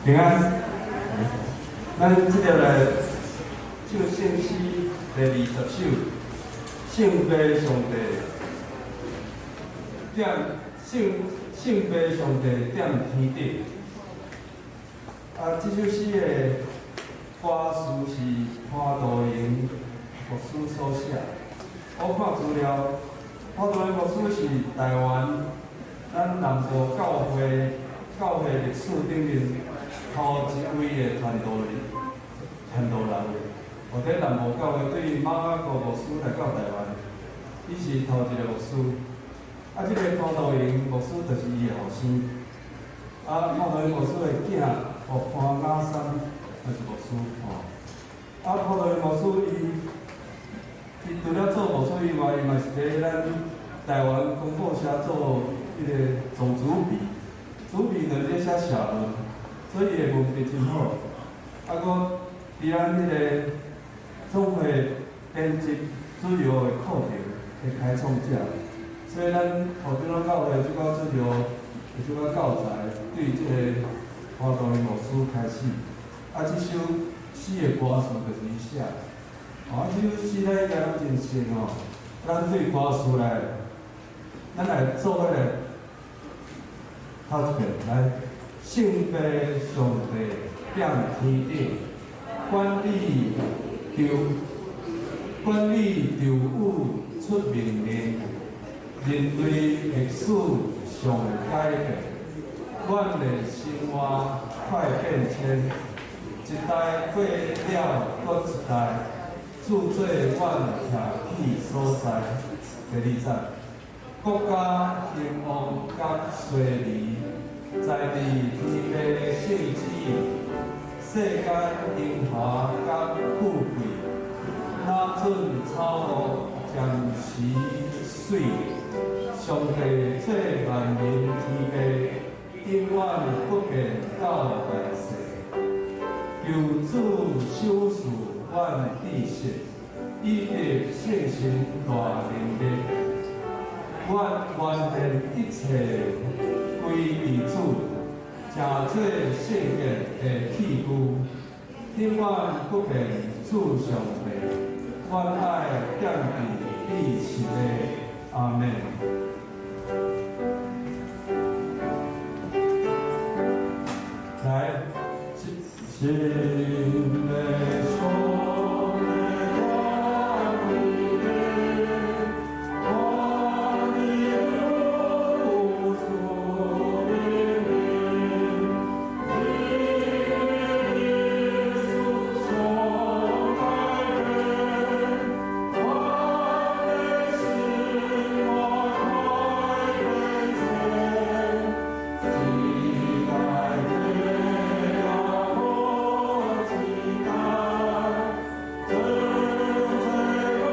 平安。咱這個來唱聖詩第20首，聖父上帝踮聖聖父上帝踮天頂。啊，這首詩的歌詞是潘道榮牧師所寫。我看資料，潘道榮牧師是台灣咱南部教會教會歷史頂面頭一位的傳道人，傳道人。我佇南部教會對馬雅各牧師來到台灣，伊是頭一个牧師。啊，這個潘道榮牧師就是伊的後生。啊，潘道榮牧師的囝，哦，潘雅山也是牧師吼。啊，潘道榮牧師伊，伊除了做牧師以外，伊嘛是佇咱台灣公報社做彼个總主筆，主筆就是咧寫社論，所以伊的文筆真好。啊，閣佇咱彼个總會編輯主要的課程的開創者，所以咱土長老教會這寡主要的這寡教材，對這个潘道榮牧師開始。啊，這首詩的歌詞就是伊寫的。哦，啊，這首詩咱應該攏真熟吼，咱對歌詞來，咱來做伙來讀一遍，來，聖父上帝踮天頂，管理宙，管理宙宇出命令，人類歷史上改變，阮的生活快變遷，一代過了閣一代，主做阮徛起所在。第二節，國家興旺佮衰微，在佇天父聖旨，世間榮華佮富貴，若準草木暫時碎。上帝做萬民天父，永遠不變到來世。求主賞賜阮知識，以及聖神大能力。阮願獻一切歸予主，成做聖潔的器具，永遠不變主上帝。阮愛踮佇你慈的阿門。來，聖父上帝踮天頂，管理宇出命令，人類歷史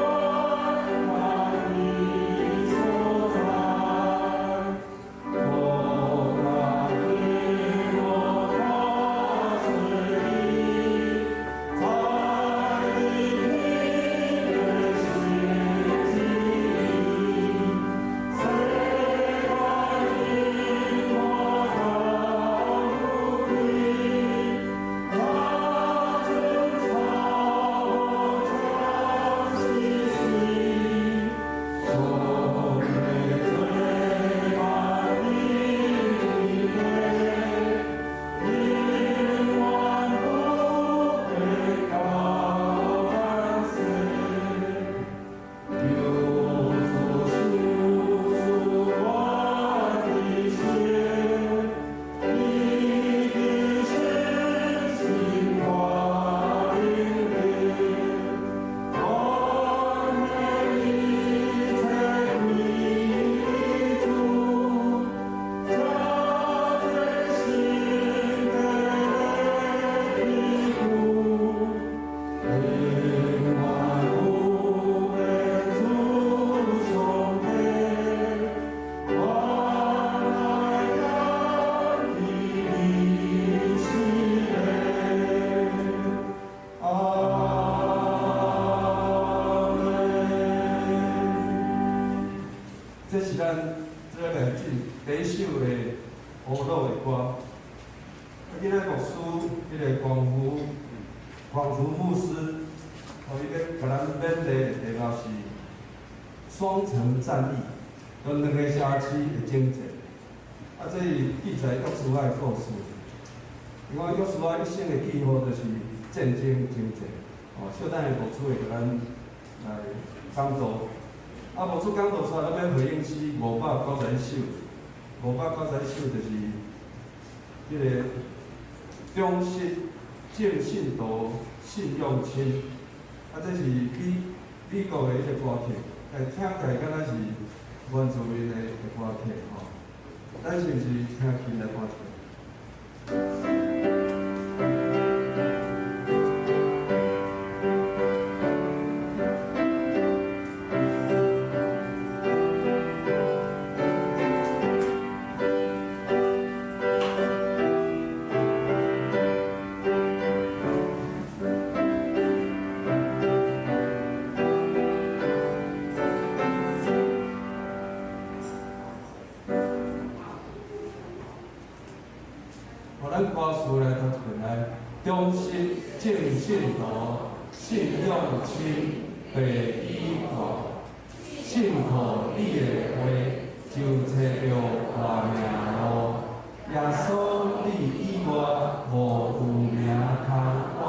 上改變，阮的生活快變遷，一代過了閣一代，做做阮徛起所在，國家興旺佮衰微，在佇天父聖旨意，世間榮華佮富貴，若準草木暫時碎，上帝做萬民天父，永遠不變到萬世。求主賞賜阮知識，以及聖神大能力，願獻一切歸予主，成做聖潔的器具，永遠不變主上帝，阮愛踮佇你慈的阿門。這是咱這個來進第一首的烏魯的歌。啊，今仔今仔牧師，彼个光福，光福牧師，哦，伊欲共咱勉勵的題目是雙城戰役，就兩個城市的征戰。啊，這是記載約書亞的故事。因為約書亞一生的記號就是戰爭征戰。哦，小等下牧師會共咱來講道。啊，牧師講道出來，咱欲回應詩591首，591首就是彼个忠實正信徒信仰深。啊，這是美國的彼个歌曲，但聽起來敢若是原住民的歌曲吼。咱是毋是聽琴來看一下？予咱歌詞來讀一遍來，忠實正信徒，信仰深，白衣大，信靠你的話，就揣著活命路。耶穌你以外，無有名通倚靠，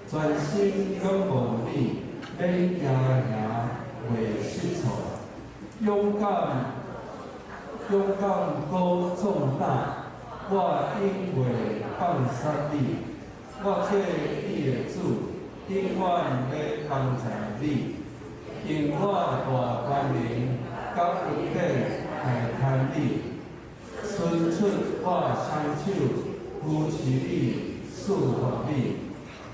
全心仰望你，免驚嚇袂失措。勇敢，勇敢閣壯膽。我永袂放捨你，我做你的主，永遠欲幫助你，用我大權能佮恩典來牽你，伸出我雙手扶持你，賜福你。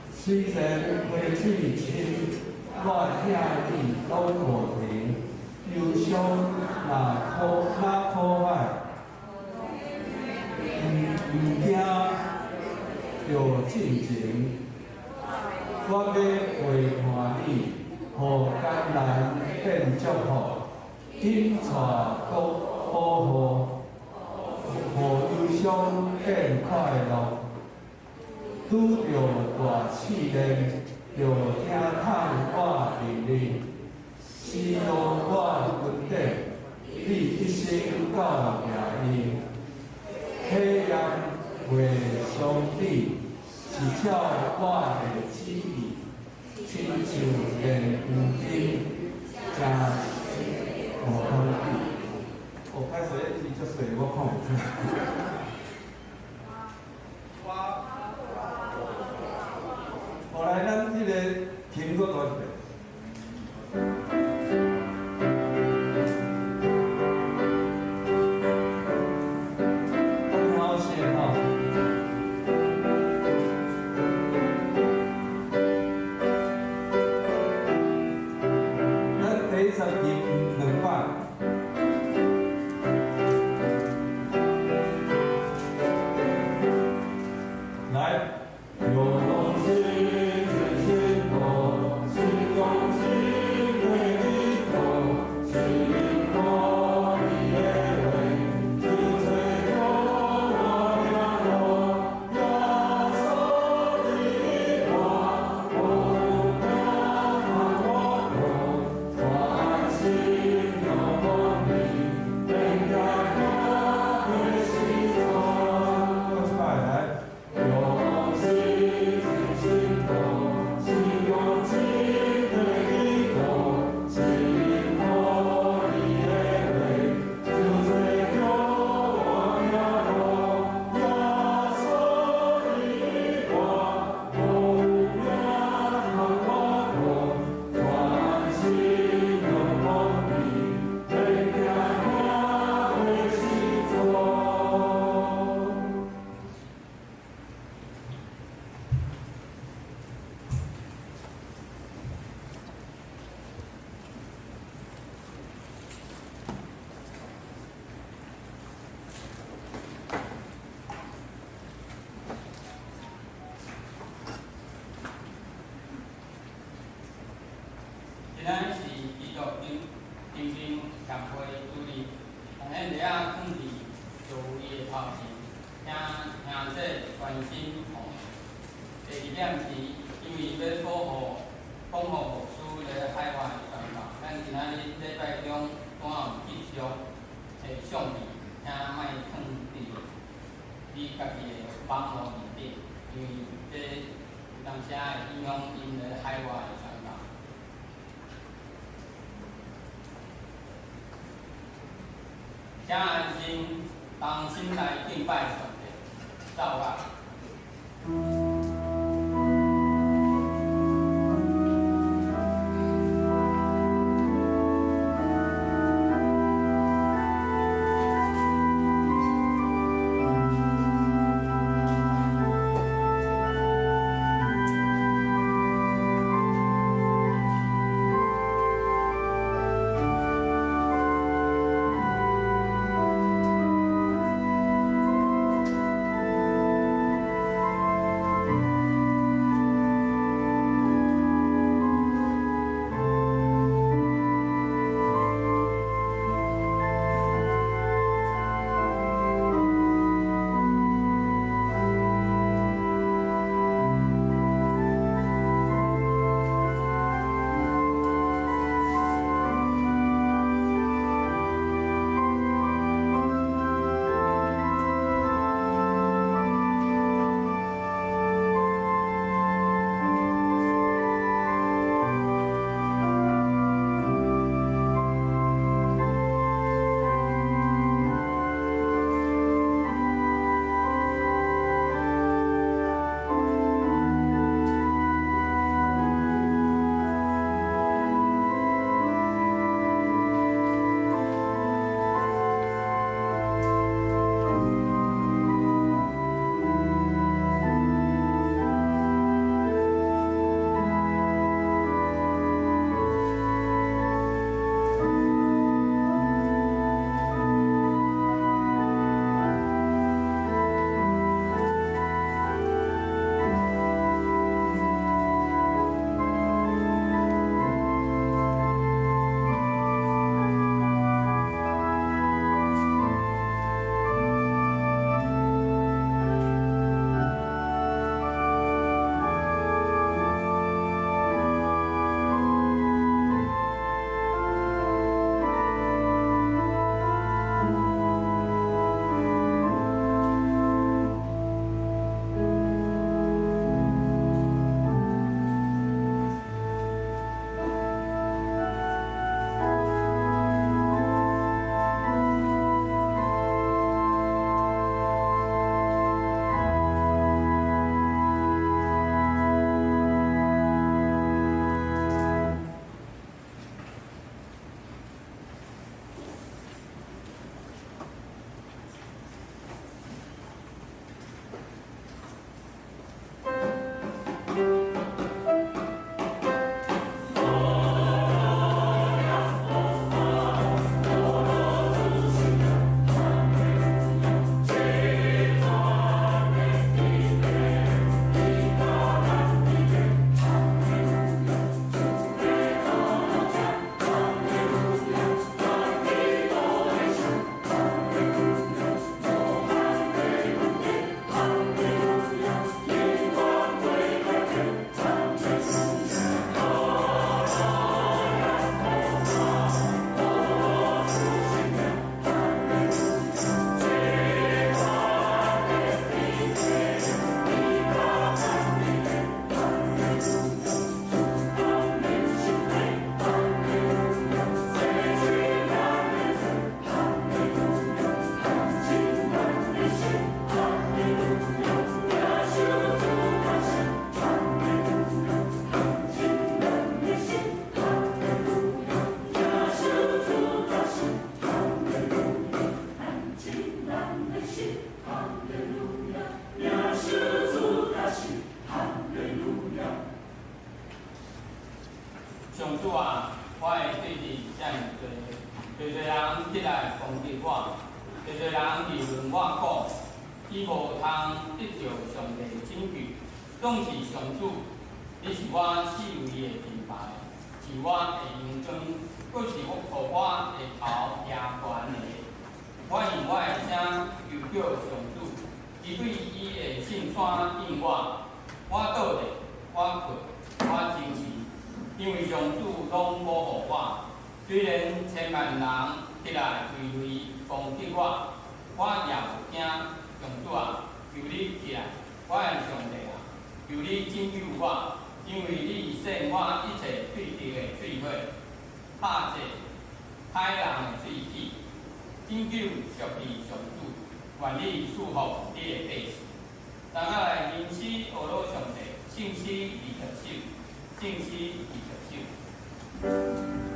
雖然溪水深，我疼你攏無停，憂傷若苦若苦海。毋驚著戰情，我欲陪伴你，予艱難變祝福，緊帶閣保護，予憂傷變快樂。拄著大試煉，著聽從我命令，施予我恩典，你一生到命硬。火焰袂傷你，是照我的旨意，親像煉黃金，誠無通比。哦，歹勢，字遮細，我看袂清。後來咱彼个琴閣彈一遍。好聲吼。咱第一十琴兩擺。來。忠實正信徒，信心痛的。第二點是，因為欲保護保護牧師佇海外的傳教，咱今仔日禮拜中拄仔有繼續的相片，請莫囥佇你家己的網路內底，因為這有當時會影響𪜶佇海外的傳教。請安心，同心來敬拜上帝，奏樂。上主啊，我的對敵遮爾濟，濟濟人起來攻擊我，濟濟人議論我講，伊無通得著上帝拯救。總是上主，你是我四圍的盾牌，是我的榮光，閣是予我的頭舉懸的。我用我的聲求叫上主，伊伊對伊的聖山應我，我倒咧，我睏，我精神，因為上主攏保護我。雖然千萬人起來圍圍攻擊我，我也毋驚。上主啊，求你起來，我的上帝啊，求你拯救我，因為你洗我一切對敵的罪血，拍這歹人的喙齒，拯救屬於上主，願你賜福你的百姓。大家來吟詩學魯上帝，聖詩20首，聖詩20首。請起。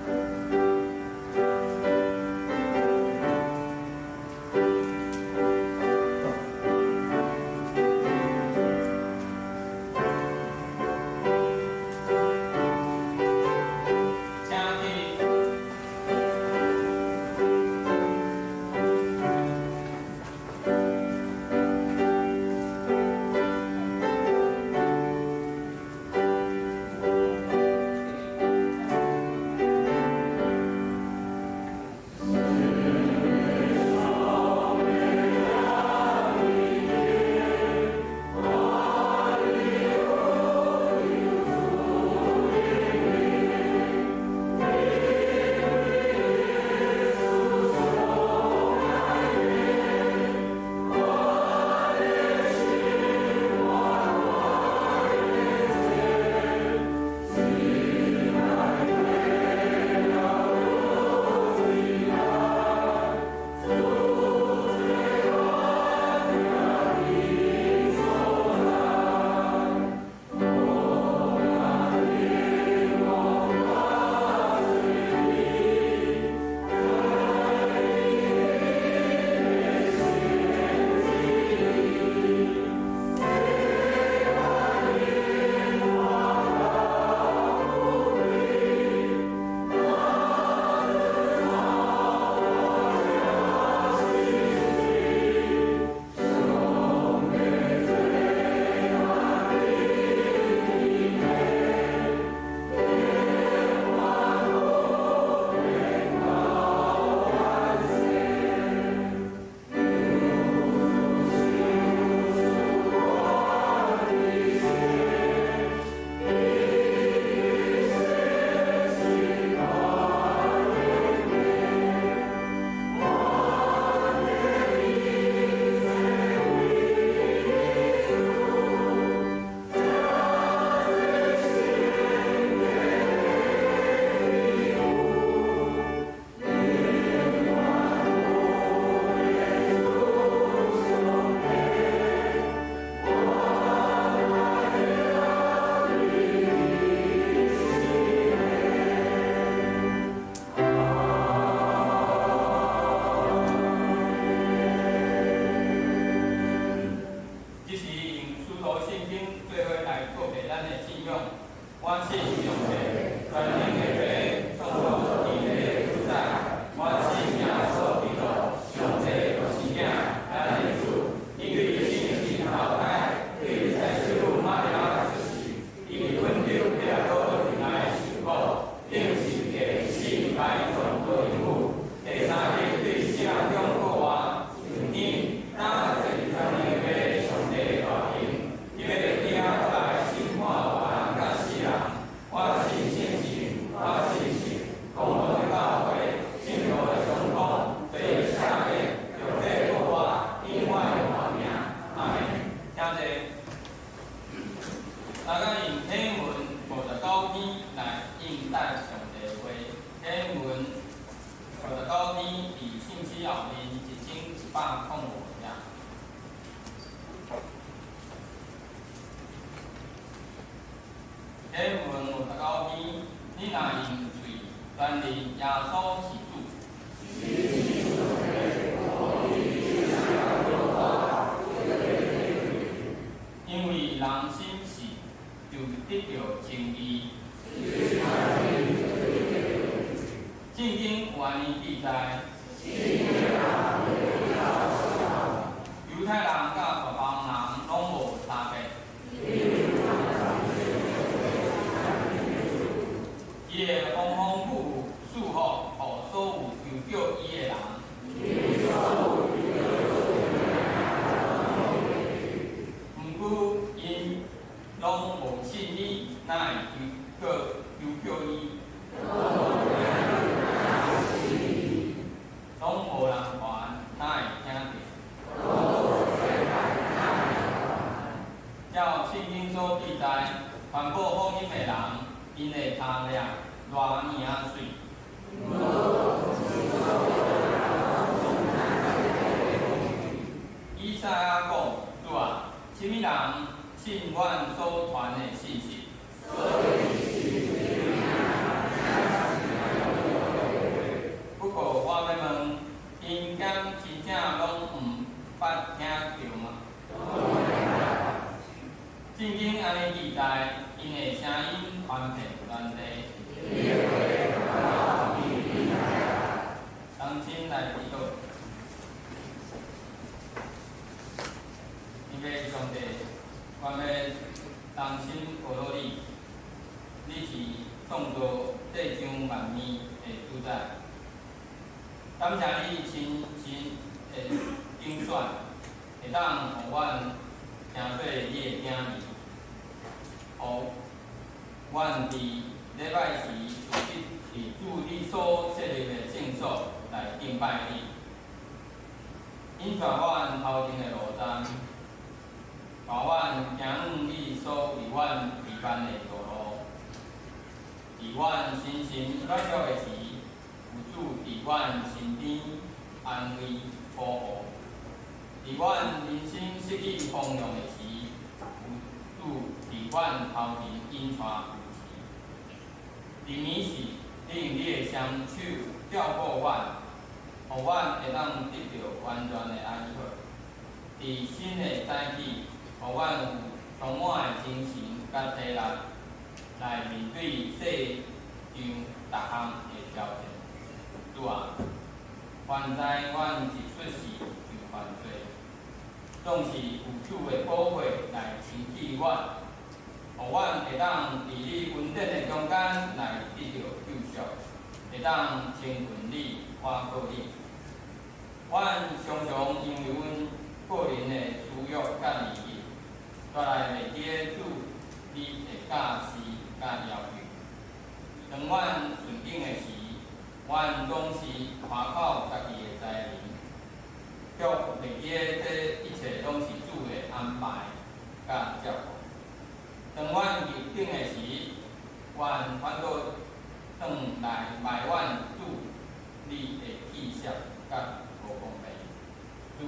這是用使徒信經做伙來告白咱的信仰。我信上帝，全能的父，創造天地的主宰。我信耶穌基督，上帝的獨生子，咱的主。伊對聖神投胎，對祭司瑪利亞出世，伊佇本丟彼拉多佇內受苦，釘十字架死埋葬落陰府。第三日對死人中復活，升天，擔坐佇全能的父上帝的大權。伊欲來過來審判活人佮死人。我信聖神，我信信公同的教會，聖徒的相通，罪的赦免，肉體復活，永遠的活命。阿門。請坐。大家用啟文59篇來應答上帝的話。啟文59篇佇聖詩後面1105頁。啟文59篇，你若用喙宣認耶穌是主，因為人心信就得著稱義。聖經有按呢記載，猶太人佮外邦人攏無差別。伊會風風雨雨賜福予所有求叫伊的人。𪜶攏無信伊，哪會求告求叫伊？攏無人傳，哪會聽著？照聖經所記載，傳布福音的人，𪜶的跤跡偌爾仔媠。以賽亞講：主啊，啥物人信阮所傳的信息？不過我欲問，𪜶敢真正攏毋捌聽著嗎？聖經按呢記載，𪜶的聲音傳遍全地。同心來祈禱。天父上帝，我欲同心阿羅你，你是創造世上萬物的主宰。感謝你親身的揀選，會當予阮聽做你的囝兒，予阮佇禮拜時組織佇主你所設立的聖所來敬拜你。引帶阮頭前的路途，帶阮行往你所為阮預辦的道路。佇阮身心軟弱的時，有主佇阮身邊安慰保護；佇阮人生失去方向的時，有主佇阮頭前引帶扶持。佇暝時，你用你的雙手照顧阮，予阮會當得著完全的安息。佇新的早起，予阮有充滿的精神佮體力，來面對世上逐項的挑戰。主啊，凡在阮一出世就犯罪，總是有主的寶血來清洗阮，予阮會當佇你恩典的中間來得著救贖，會當親近你、倚靠你。阮常常因為阮個人的私欲佮利益，煞來袂記得主你的教示佮要求。當阮順境的時，阮總是誇口家己的才能，卻袂記得這一切攏是主的安排佮照顧。當阮逆境的時，阮反倒轉來埋怨主你的棄惜佮無公平。主，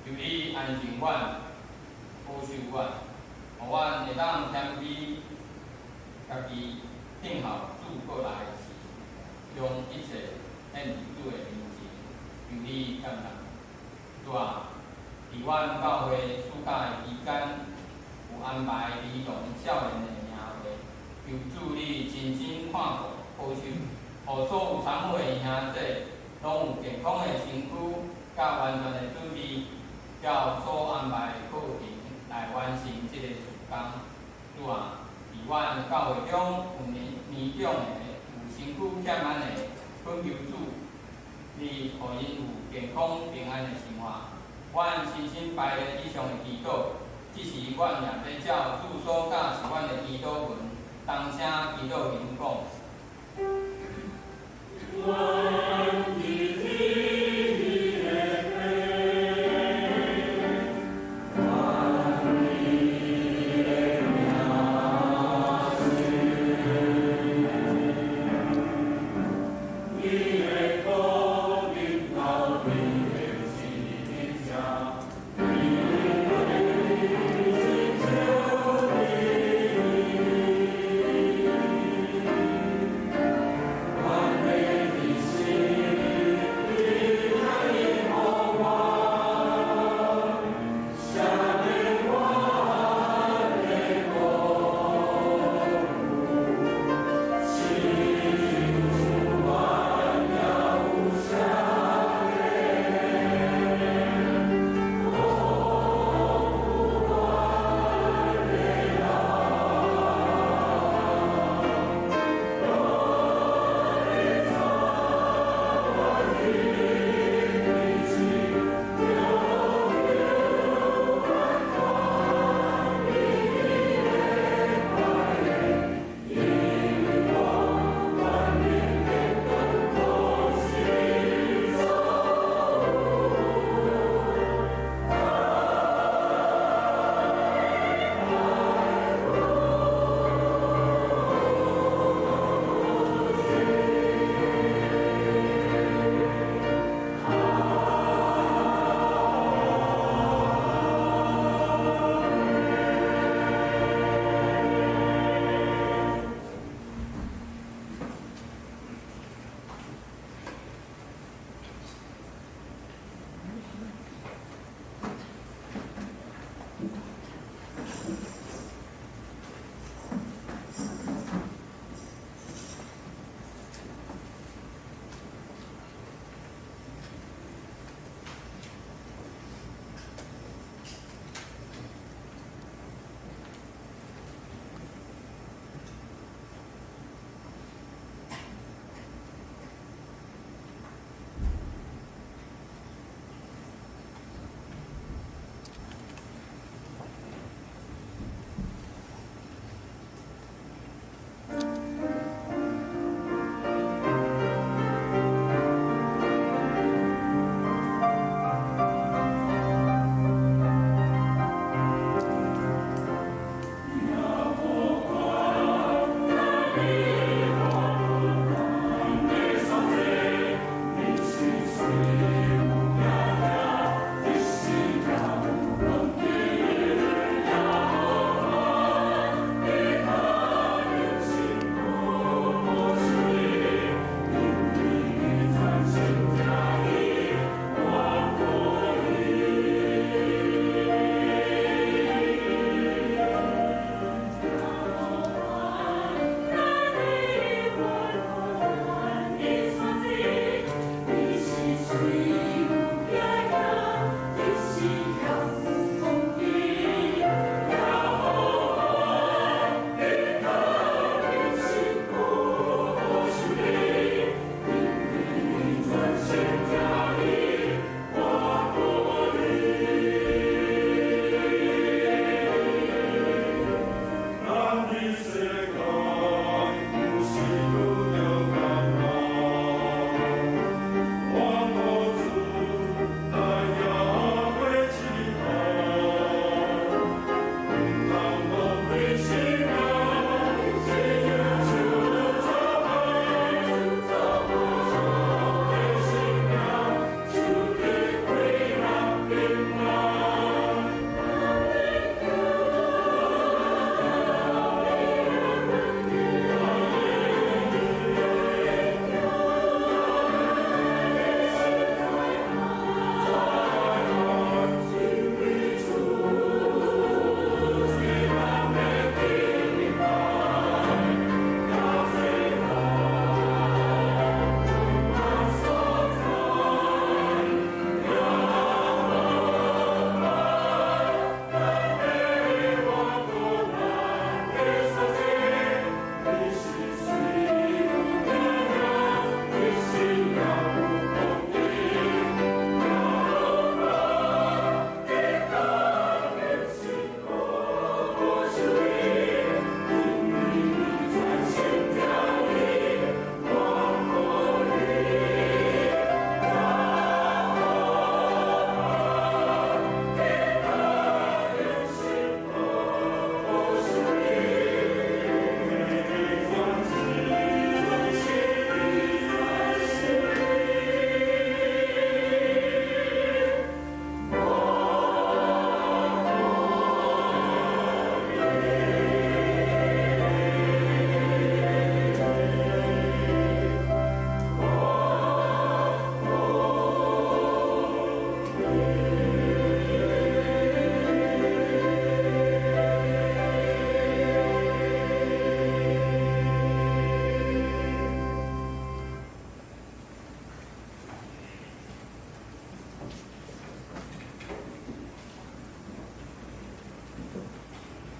求你安靜阮，保守阮，予阮會當謙卑，家己等候主過來時，將一切獻佇主的面前，求你接納。主啊，佇阮教會暑假的期間，有安排兒童少年的營會，求主你親身看顧保守，予所有參與的兄弟攏有健康的身軀，佮完全的準備，照所安排的課程來完成這個事工。主啊，佇阮教會中有年年長的、有身軀欠安的，懇求主，你予𪜶有健康平安的生活。阮深深排列以上的祈禱，這時阮也欲照主所教示阮的祈禱文，同聲祈禱言講。阮佇天的父，願你的名聖，你的國臨到，你的旨意成，你親像佇天。阮的日時。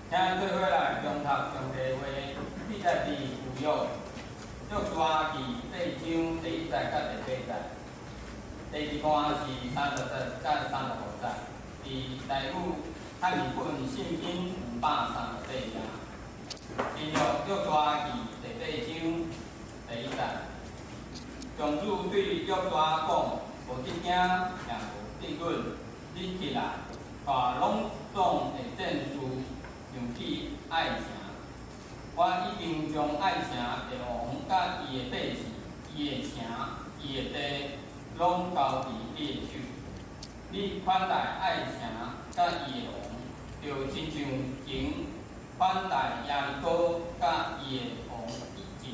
請做伙來誦讀上帝話，記載佇舊約約書亞記八章第一節佮第八節。第二段是30節佮35節。佇台語漢語本聖經538頁。新約約書亞記第八章第一節。上主對約書亞講：無得驚，也無得忍，你起來，帶攏總的戰士上去艾城。我已經將艾城的王佮伊的百姓、伊的城、伊的地，攏交佇你的手。你款待艾城佮伊的王，就親像前款待耶利哥佮伊的王一樣，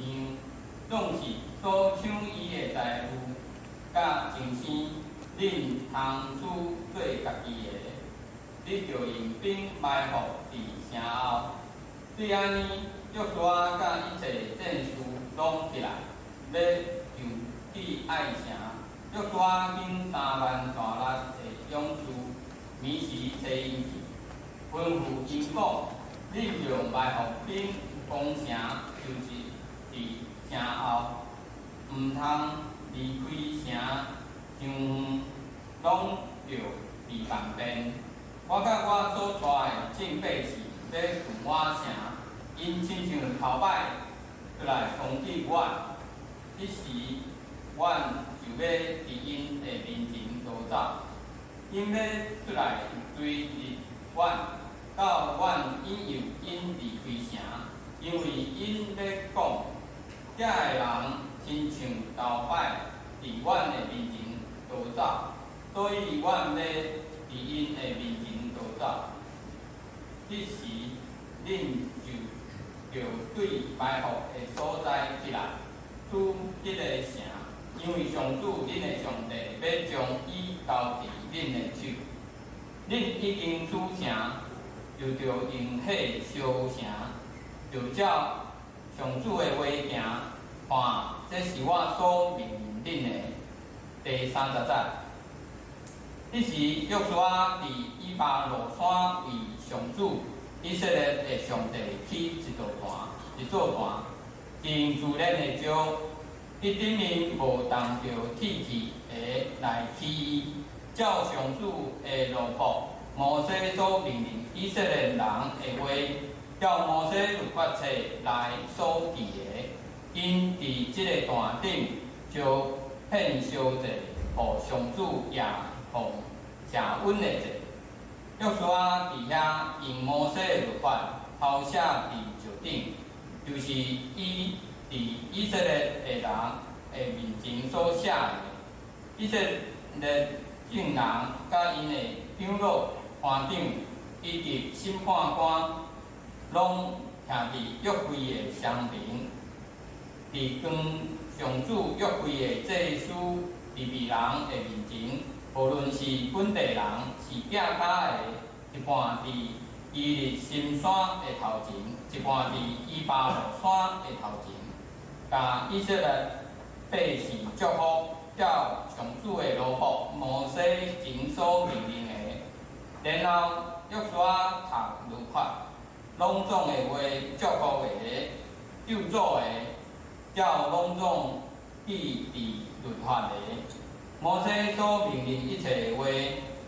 總是所搶伊的財物佮精牲，恁通取做家己的。你著用兵埋伏佇城後。對按呢，約書亞佮一切戰士攏起來，欲上去艾城。約書亞揀3萬大力的勇士，暝時差𪜶去，吩咐𪜶講：恁著埋伏兵攻城，就是佇城後，毋通離開城傷遠，攏著佇旁邊。我佮我所帶的眾百姓欲進我城，𪜶親像頭擺出來攻擊阮，彼時阮就欲佇𪜶的面前逃走。𪜶欲出來追入阮，到阮引誘𪜶離開城，因為𪜶欲講，遮的人親像頭擺佇阮的面前逃走，所以阮欲佇𪜶的面前逃走。彼時，恁就著對埋伏的所在起來，取彼个城，因為上主恁的上帝欲將伊交佇恁的手。恁已經取城，就著用火燒城，就照上主的話行。看，這是我所命令恁的。第30節。彼時，約書亞佇以巴路山為上主以色列的上帝起一座壇，一座壇，真自然的石，彼頂面無動著鐵器的來起伊，照上主的奴僕摩西所命令以色列人的話，照摩西律法冊內所記的，𪜶佇這个壇頂燒獻燒祭，予上主也奉謝恩的祭。約書亞佇遐用摩西的律法抄寫佇石頂，就是伊佇以色列的人的面前所寫的。以色列眾人佮𪜶的長老、官長以及審判官，攏徛佇約櫃的雙爿，佇扛上主約櫃的祭司利未人的面前，無論是本地人，是寄跤的，一半佇基利心山的頭前，一半佇以巴路山的頭前，共以色列百姓祝福，照上主的奴僕摩西前所命令的。然後約書亞讀律法，攏總的話，祝福的、咒詛的，照攏總記佇律法的。摩西所命令一切的話，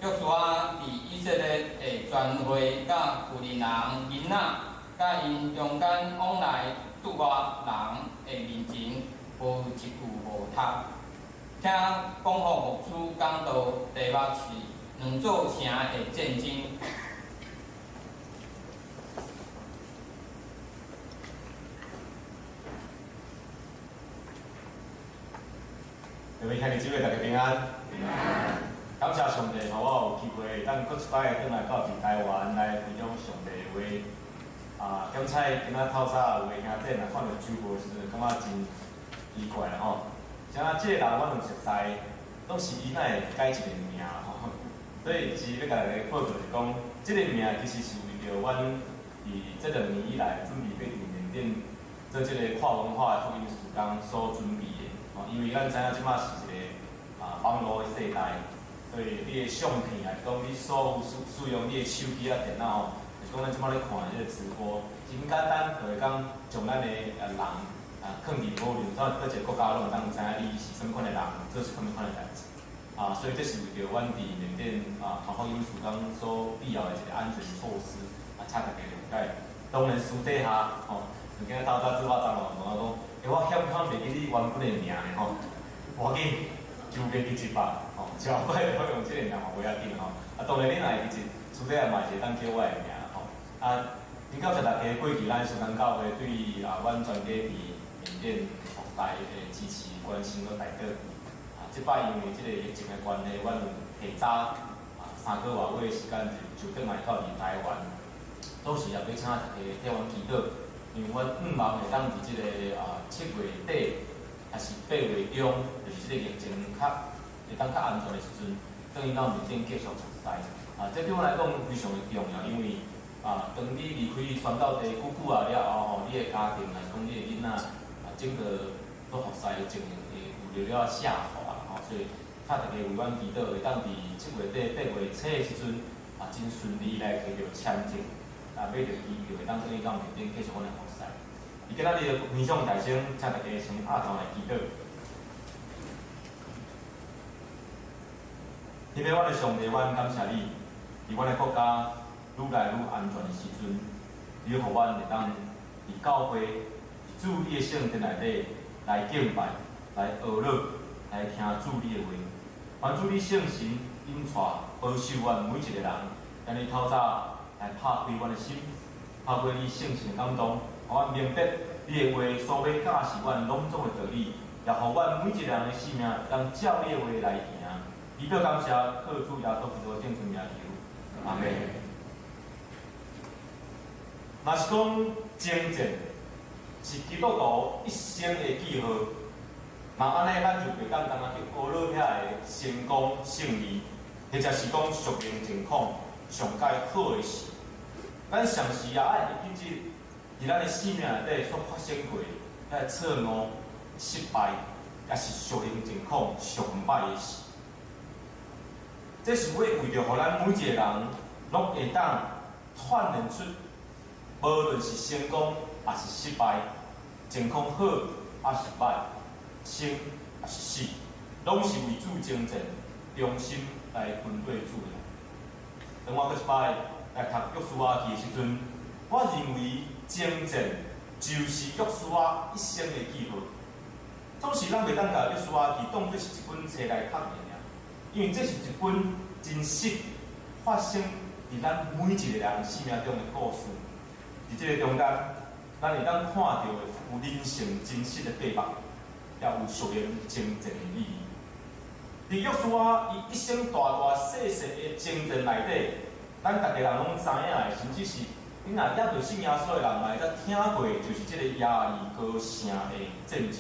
約書亞佇以色列的全會佮婦人、囡仔，佮𪜶中間往來駐外人的面前，無一句無讀。聽講予牧師講道，題目是兩座城的戰爭。各位兄弟姊妹，大家平安。感謝上帝，予我有機會會當閣一擺轉來到佇台灣來分享上帝的話。啊，檢采今仔透早有的兄弟若看著周報的時陣，感覺真奇怪啦吼。像這个人我攏熟似，攏是伊哪會改一个名吼。所以是欲共大家報告是講，這个名其實是為著阮佇這2年以來準備欲佇緬甸做這个跨文化的福音事工所準備的。吼，因為咱知影這馬是一个網路的世代，所以你的相片，抑是講你所有使用你的手機啊、電腦吼，就是講咱這擺咧看這个直播，真簡單，就會當將咱的人啊，囥佇無論到佗一个國家，攏會當知影你是啥物款的人，做啥物款的代誌。啊，所以這是為著阮佇緬甸啊，傳福音事工所必要的一个安全措施，啊，請大家諒解。當然私底下，吼，就今仔透早做我昨昏問我講，欸，我險險袂記你原本的名呢吼，無要緊，就袂記一百，吼，就怪我用這个名嘛無要緊吼。啊，當然你若會記得，私底下嘛是會當叫我的名吼。啊，真感謝大家過去咱聖誕教會對啊，阮全家佇緬甸服侍的支持、關心佮代禱。啊，這擺因為這个疫情的關係，阮有提早啊3個外月時間就轉來到佇台灣。同時也欲請大家替阮祈禱，因為阮向望會當佇這个啊7月底，抑是8月中，就是這个疫情較會當較安全的時陣，轉去到緬甸繼續服侍。啊，這對阮來講非常的重要，因為啊，當你離開宣教地久久啊了後吼，你的家庭，抑是講你的囡仔，啊，整個做服侍的情形會有了下滑吼，所以請大家為阮祈禱，會當佇7月底、8月初的時陣，啊，真順利來摕著簽證，啊，買著機票，會當轉去到緬甸繼續阮的服侍。佇今仔日的分享台先，請大家先阿頭來祈禱。天父，阮的上帝，阮感謝你，佇阮的國家愈來愈安全的時陣，你予阮會當佇教會、佇主你的聖殿內底來敬拜、來學樂、來聽主你的話。願主你聖神引帶保守阮每一个人，今日透早來拍開阮的心，透過你聖神的感動，予阮明白你的話所欲教示阮攏總的道理，也予阮每一个人的生命會當照你的話來行。祈禱感謝，靠主耶穌基督聖尊名求，阿門。若是講征戰是基督徒一生的記號，那按呢，咱就袂當單單去學樂遐个成功勝利，或者是講屬靈情況上蓋好的事。咱常時也愛會記得，佇咱的生命內底所發生過遐个錯誤、失敗，抑是屬靈情況上歹的事。這是為著，予咱每一個人攏會當鍛鍊出，無論是成功抑是失敗，情況好抑是歹，生抑是死，攏是為主征戰，忠心來跟綴主的。當我閣一擺來讀約書亞記的時陣，我認為征戰就是約書亞一生的記號。總是咱袂當共約書亞記當做是一本冊來讀爾，因為這是一本真實發生佇咱每一個人生命中的故事。佇這个中間，咱會當看著的有人性真實的塊目，也有屬靈征戰的意義。佇約書亞伊一生大大細細的征戰內底，咱逐家人攏知影的，甚至是你若猶未信耶穌的人嘛會當聽過，就是這个耶利哥城的戰爭。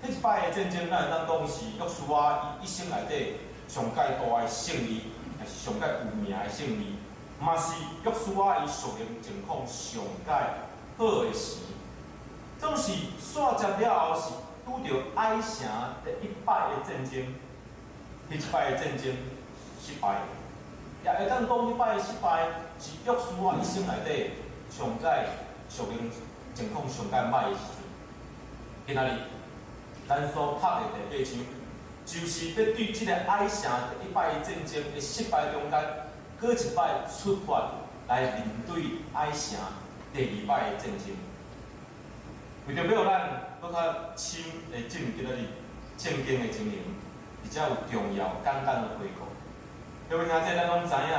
彼一擺的戰爭，咱會當講是約書亞伊一生內底上蓋大的勝利，也是上蓋有名的勝利，嘛是約書亞伊屬靈情況上蓋好的時。總是煞接了後是拄著愛城第一擺的戰爭，彼一擺的戰爭失敗，也會當講彼擺的失敗是約書亞一生內底上蓋屬靈情況上蓋歹的時陣。今仔日咱所讀的第八章，就是欲對這个愛城第一擺戰爭的失敗中間，閣一擺出發來面對愛城第二擺的戰爭。為著欲予咱閣較深的進入今仔日聖經的情形，而且有重要簡單的回顧。各位兄弟，咱攏知影，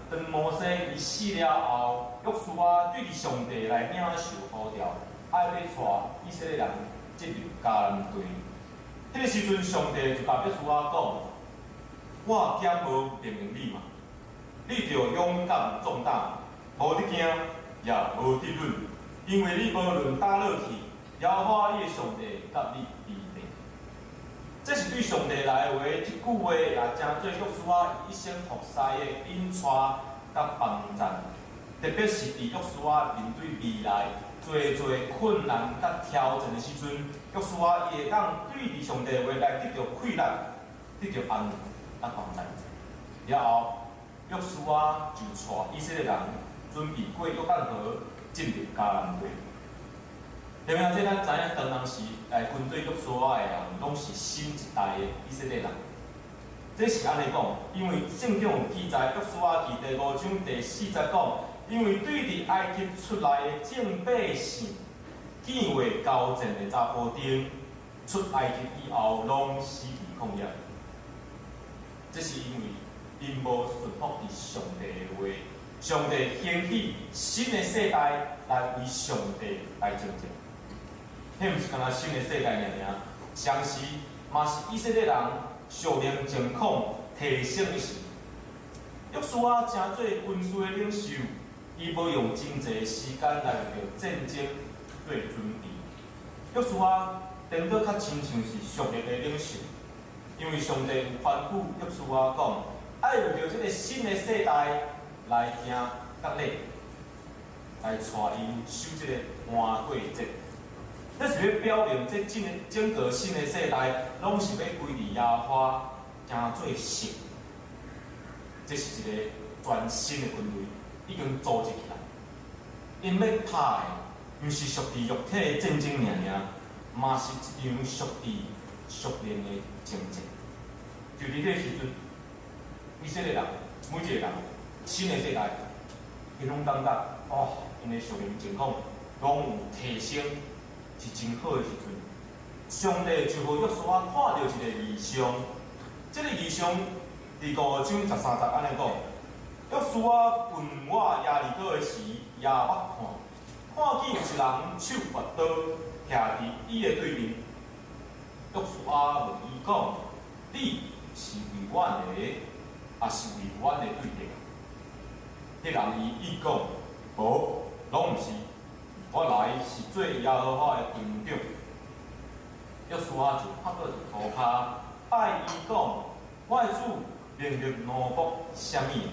當摩西伊死了後，約書亞對著上帝來領受呼召，愛欲帶以色列人進入迦南地。彼个時陣，上帝就共約書亞講：我敢無命令你嘛？你著勇敢壯膽，無得驚，也無得忍，因為你無論佗落去，耶和華你的上帝佮你佇咧。這是對上帝來的話，這句話也成做約書亞一生服侍的引帶佮幫贊。特別是佇約書亞面對未來濟濟困難佮挑戰的時陣，約書亞伊會當對著上帝的話來得著氣力，得著安慰佮幫贊。了後，約書亞就帶以色列人準備過約旦河，進入迦南地。對啊，這咱知影當當時來軍隊約書亞的人，攏是新一代的以色列人。這是按呢講，因為聖經有記載，約書亞記第五章第四節講，因為對佇埃及出來的眾百姓，見過交戰的查埔丁，出埃及以後，攏死佇曠野。這是因為𪜶無順服佇上帝的話，上帝興起新的世代來為上帝來征戰。彼毋是干焦新的世代爾爾，同時嘛是以色列人屬靈情況提升的時。約書亞成做軍事的領袖，伊無用真濟時間來為著戰爭做準備。約書亞顛倒較親像是屬靈的領袖，因為上帝有吩咐約書亞講，愛為著這个新的世代來行割禮，來帶𪜶守這个逾越節。這是欲表明，這整個整個新的世代，攏是欲歸佇耶和華，成做聖。這是一个全新的軍隊，已經組織起來。𪜶欲拍的，毋是屬佇肉體的戰爭爾爾，嘛是一場屬佇屬靈的征戰。就佇這个時陣，以色列人每一个人，新的世代，𪜶攏感覺，哦，𪜶的屬靈情況攏有提升。是真好的時陣，上帝就予約書亞看著一個異象，這個異象佇五章十三節按呢講：約書亞巡閱耶利哥的時，舉目看，看見有一人手拔刀徛佇伊的對面。約書亞問伊講：你是為阮的，抑是為阮的對敵？彼人伊講：無，攏毋是。我來是做耶和華的軍長。約書亞就趴倒佇塗跤，拜伊講：我的主命令奴僕啥物？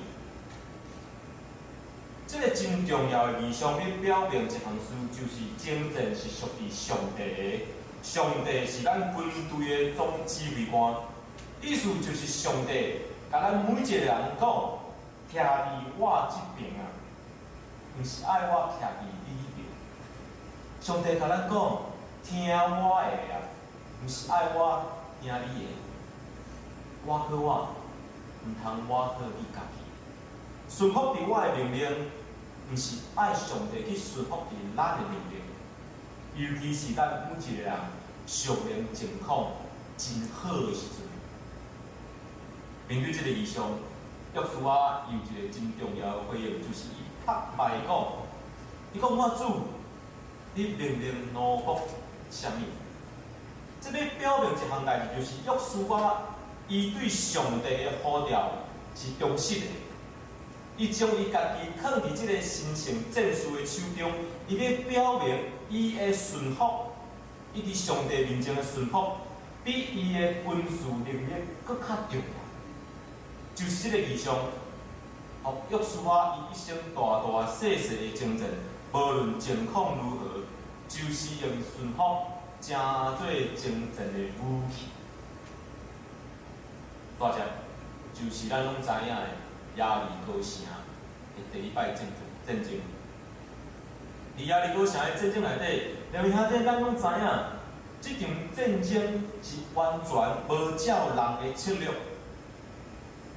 這个真重要的異象，欲表明一項事，就是征戰是屬佇上帝的，上帝是咱軍隊的總指揮官。意思就是上帝共咱每一个人講，徛佇我這爿啊，毋是愛我徛佇你彼爿。上帝共咱講，聽我的啊，毋是愛我聽你的。倚靠我，毋通倚靠你家己。順服佇我的命令，毋是愛上帝去順服佇咱的命令。尤其是咱每一個人屬靈情況真好的時陣，面對這个異象，約書亞有一個真重要的回應，就是伊拍敗講，伊講我主，你命令奴僕啥物？這欲表明一項代誌，就是約書亞伊對上帝的呼召是忠實的。伊將伊家己囥佇這个神聖戰士的手中，伊欲表明伊的順服，伊佇上帝面前的順服，比伊的軍事能力閣較重要。就是這个異象，予約書亞伊一生大大細細的征戰，無論情況如何，就是用順服成做征戰的武器。大隻就是咱攏知影的耶利哥城的第一擺戰爭。佇耶利哥城的戰爭內底，兩位兄弟，咱攏知影，這場戰爭是完全無照人的策略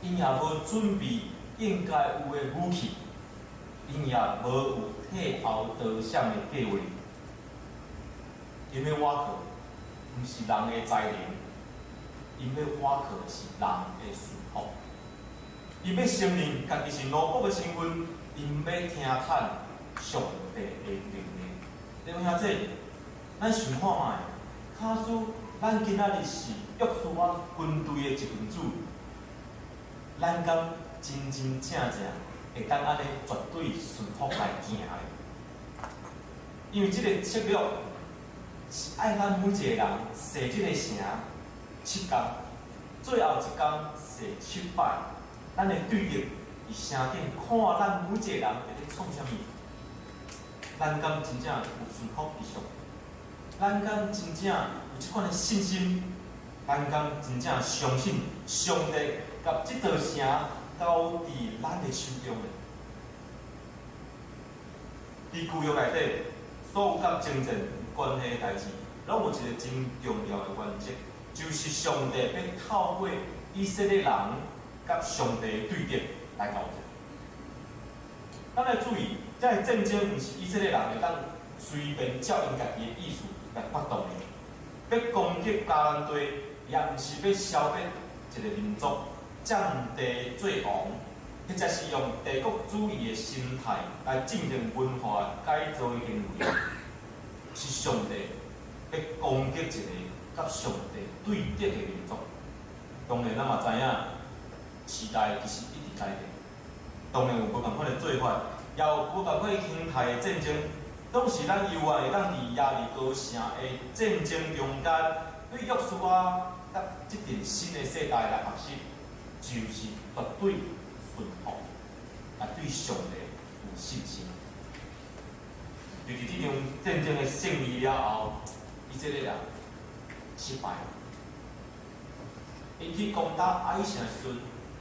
，𪜶也無準備應該有的武器，𪜶也無有退後躲閃的計劃。𪜶欲倚靠，毋是人的才能，𪜶欲倚靠的是人的順服。𪜶欲承認家己是奴僕的身份，𪜶欲聽趁上帝的命令。弟兄姊妹，咱想看覓，假使咱今仔日是約書亞軍隊的一份子，咱敢真真正正會當按呢絕對順服來行咧？因為這个策略是愛咱每一个人踅這个城七工，最後一工踅七擺，咱的對敵佇城頂看咱每一个人佇咧創啥物，咱敢真正有順服佇上？咱敢真正有這款的信心？咱敢真正相信上帝共這座城交佇咱的手中的。佇舊約內底，所有佮征戰有關係的代誌，攏有一個真重要的原則，就是上帝欲透過以色列人佮上帝對敵來交戰。咱愛注意，這个戰爭毋是以色列人會當隨便照𪜶家己的意思來發動的，欲攻擊迦南地，也毋是欲消滅一個民族，佔地做王，或者是用帝國主義的心態來進行文化改造的行為，是上帝欲攻擊一個佮上帝對敵的民族。當然，咱嘛知影，時代其實一直改變。當然有無仝款的做法，也有無仝款形態的戰爭。當時咱猶原會當佇耶利哥城的戰爭中間，對約書亞佮這陣新的世代來學習，就是絕對順服，來對上帝有信心。就佇這場戰爭的勝利了後，以色列人失敗。𪜶去攻打愛城的時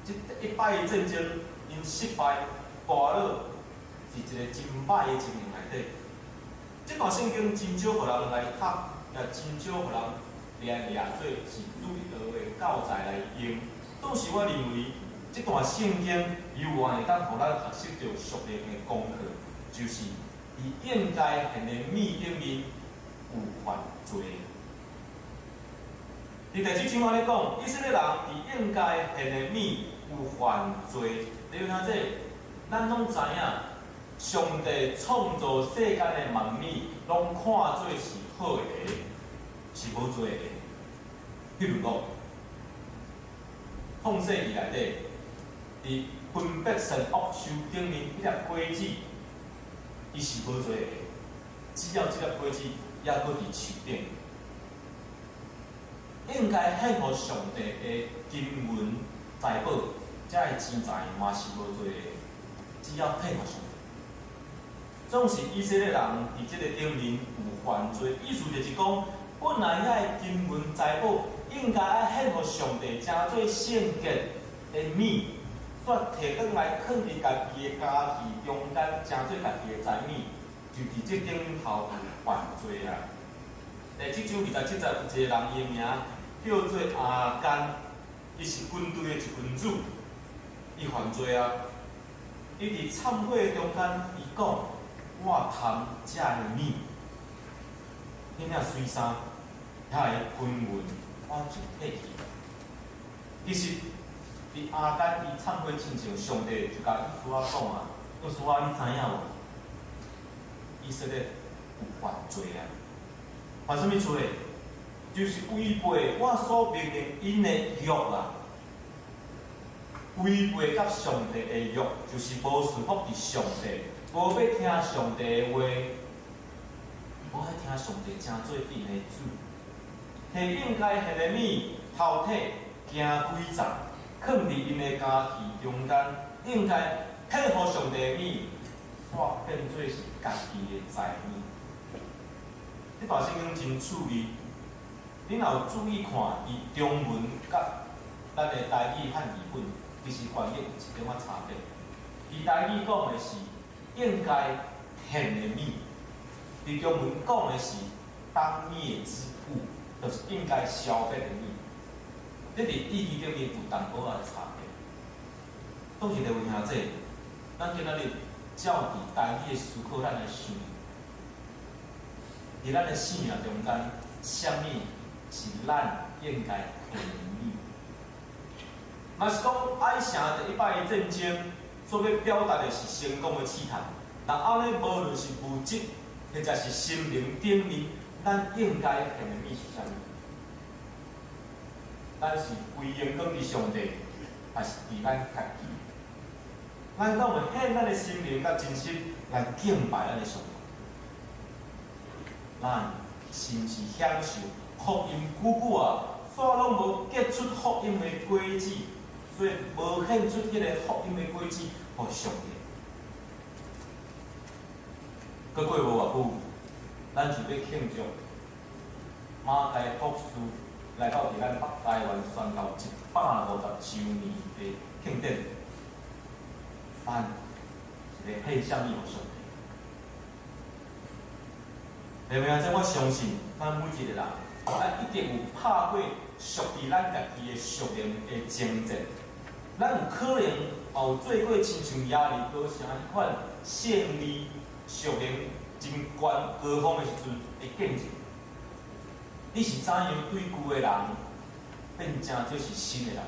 陣，這一擺的戰爭，𪜶失敗，跋倒佇一个真歹的情形內底。這段聖經真少予人來讀，也真少予人來掠做是主日學的教材來用。但是我認為，這段聖經猶原會當予咱學習著屬靈的功課，就是佇應該獻的物頂面有犯罪。佇第七章按呢講，以色列人佇應該獻的物有犯罪。你有聽這，咱攏知影，上帝創造世間的萬物，攏看做是好的，是無罪的。彼如講，創世記內底，佇分別善惡樹頂面彼粒果子，伊是無罪的。只要這粒果子猶閣佇樹頂，應該獻予上帝的金銀財寶，這个錢財嘛是無罪的。只要獻予上帝。總是以色列人佇這个頂面有犯罪，意思就是講，本來遐个金銀財寶應該愛獻予上帝，成做聖潔的物，煞提轉來囥佇家己的家器中間，成做家己的財物，就佇這頂頭有犯罪啊！第七章27節有一個人，伊的名叫做亞干，伊是軍隊的一分子，伊犯罪啊！伊佇懺悔中間，伊講：我貪這个物，彼領水衫，遐个金銀，我就提去。其實，佇亞干伊懺悔進前，上帝就共約書亞講啊：約書亞，你知影無？以色列有犯罪啊！犯啥物罪？就是違背我所命令𪜶的約啊！違背佮上帝的約，就是無順服佇上帝，無欲聽上帝的話，無愛聽上帝成做𪜶的主，提應該獻的物偷提行詭詐，囥佇𪜶的家器中間，應該獻予上帝的物，煞變做是家己的財物。這段聖經真趣味，你若有注意看，佇中文佮咱的台語漢字本，其實翻譯有一點仔差別。佇台語講的是應該獻的物，佇中文講的是當滅之物，就是應該消滅的物。這佇意義頂面有淡薄仔的差別。倒是各位兄弟，咱今仔日照佇台語的思考，咱來想，佇咱的生命中間，啥物是咱應該獻的物？若是講愛城第一擺的戰爭所欲表達的是成功的試探，那按呢，無論是物質或者是心靈頂面，咱應該獻的物是啥物？咱是歸榮光佇上帝，還是佇咱家己？咱敢有獻咱的心靈佮真實來敬拜咱的上帝？咱是毋是享受福音久久啊，煞攏無結出福音的果子，所以無獻出彼个福音的果子予上帝？閣過無偌久，咱就欲慶祝馬偕博士來到佇咱北台灣宣教150週年的慶典。咱是咧獻啥物予上帝？明明這我相信，咱每一個人，咱一定有拍過屬佇咱家己的屬靈的征戰。咱有可能也有做過親像耶利哥城彼款勝利屬靈真懸高峰的時陣的見證。你是怎樣對舊的人變成做是新的人？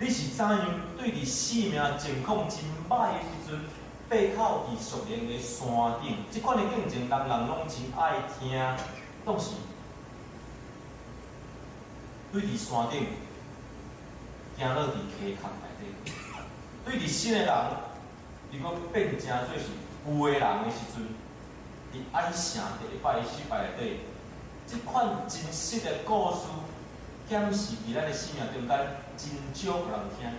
你是怎樣對佇生命情況真歹的時陣，爬到佇屬靈的山頂？這款的見證，人人攏真愛聽，總是對佇山頂行落佇溪崁內底，對佇新的人，如果變成做是舊的人的時陣，佇愛城第一擺的失敗內底，這款真實的故事，顯示佇咱的生命中間真少予人聽見，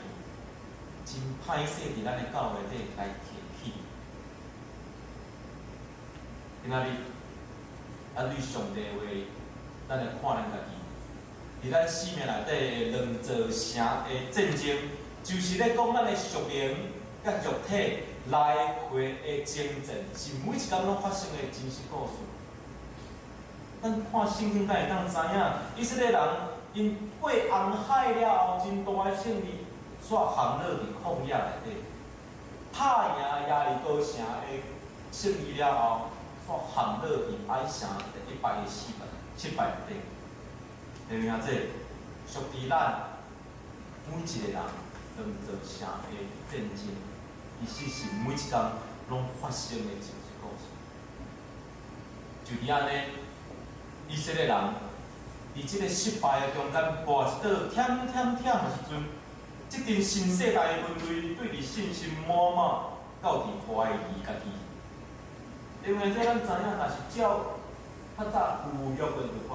真歹勢佇咱的教會內底來提起。今仔日，咱對上帝的話，咱來看咱家己，佇咱生命內底的兩座城的戰爭，就是咧講咱的屬靈佮肉體來回的征戰，是每一工攏發生的真實故事。咱看聖經，敢會當知影，以色列人𪜶過紅海了後，真大的勝利，煞陷落佇曠野內底，拍贏耶利哥城的勝利了後，煞陷落佇愛城第一擺的失敗內底。明明這屬佇咱每一個人兩座城的戰爭，其實是每一工攏發生的真實故事。就佇按呢，以色列人佇這個失敗的中間，跋一倒忝忝忝的時陣，這陣新世代的軍隊對佇信心滿滿，到佇懷疑家己。因為這咱知影，若是照較早舊約的律法，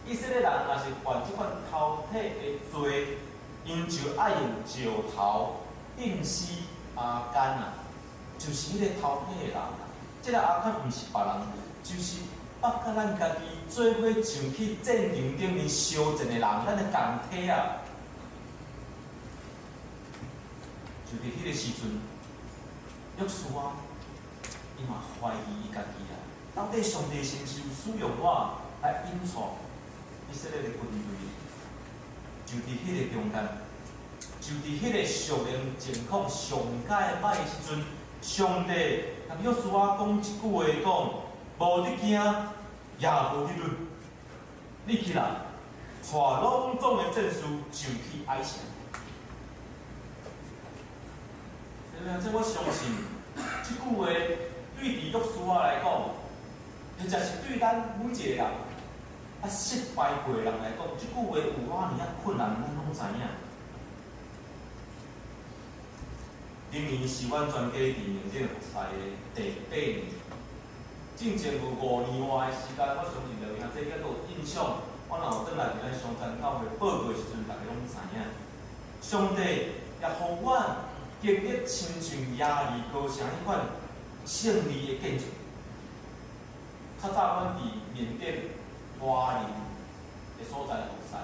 以色列人若是犯這款偷體的罪，𪜶就愛用石頭釘死亞干啊，就是彼個偷體的人啊。這個亞干毋是別人，就是捌佮咱家己做伙上去戰場頂面相戰的人，咱的共體啊。就佇彼個時陣，約書亞伊嘛懷疑伊家己啊，到底上帝是毋是有使用我來引帶以色列的軍隊？就佇彼個中間，就佇彼個屬靈情況上蓋歹的時陣，上帝共約書亞講一句話，講無得驚，也無得慄，你起來，帶攏總的戰士上去愛城。這我相信，這句話對佇約書亞來講，或者是對咱每一個人，啊失敗過的人來講，這句話有偌爾仔困難，咱攏知影。今年是阮全家佇緬甸服侍的第八年，進前有5年外的時間，我相信劉兄這應該閣有印象。我若有轉來佇咱松山教會報告的時陣，大家攏知影。上帝也予阮經歷親像耶利哥城彼款勝利的見證。較早阮佇緬甸華林的所在服侍，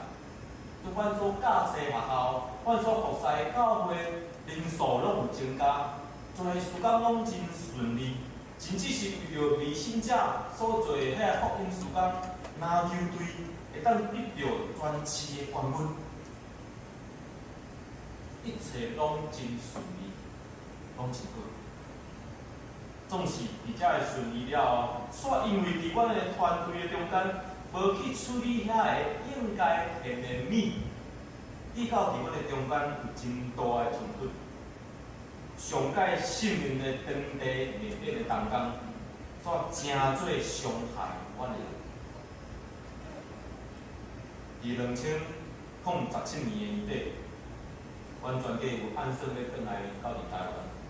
對阮所教冊學校，阮所服侍的教會人數攏有增加，做事工攏真順利，甚至是為著迷信者所做的彼个福音事工，籃球隊會當得著全市的冠軍，一切攏真順利，攏真好。總是佇遮个順利了後，煞因為佇阮的團隊的中間，無去處理遐個應該獻的物，以到佇阮的中間有真大的衝突。上蓋聖靈的當地面頂的同工，煞誠做傷害阮的人。佇2017年的年底，阮全家有按算欲轉來到佇台灣，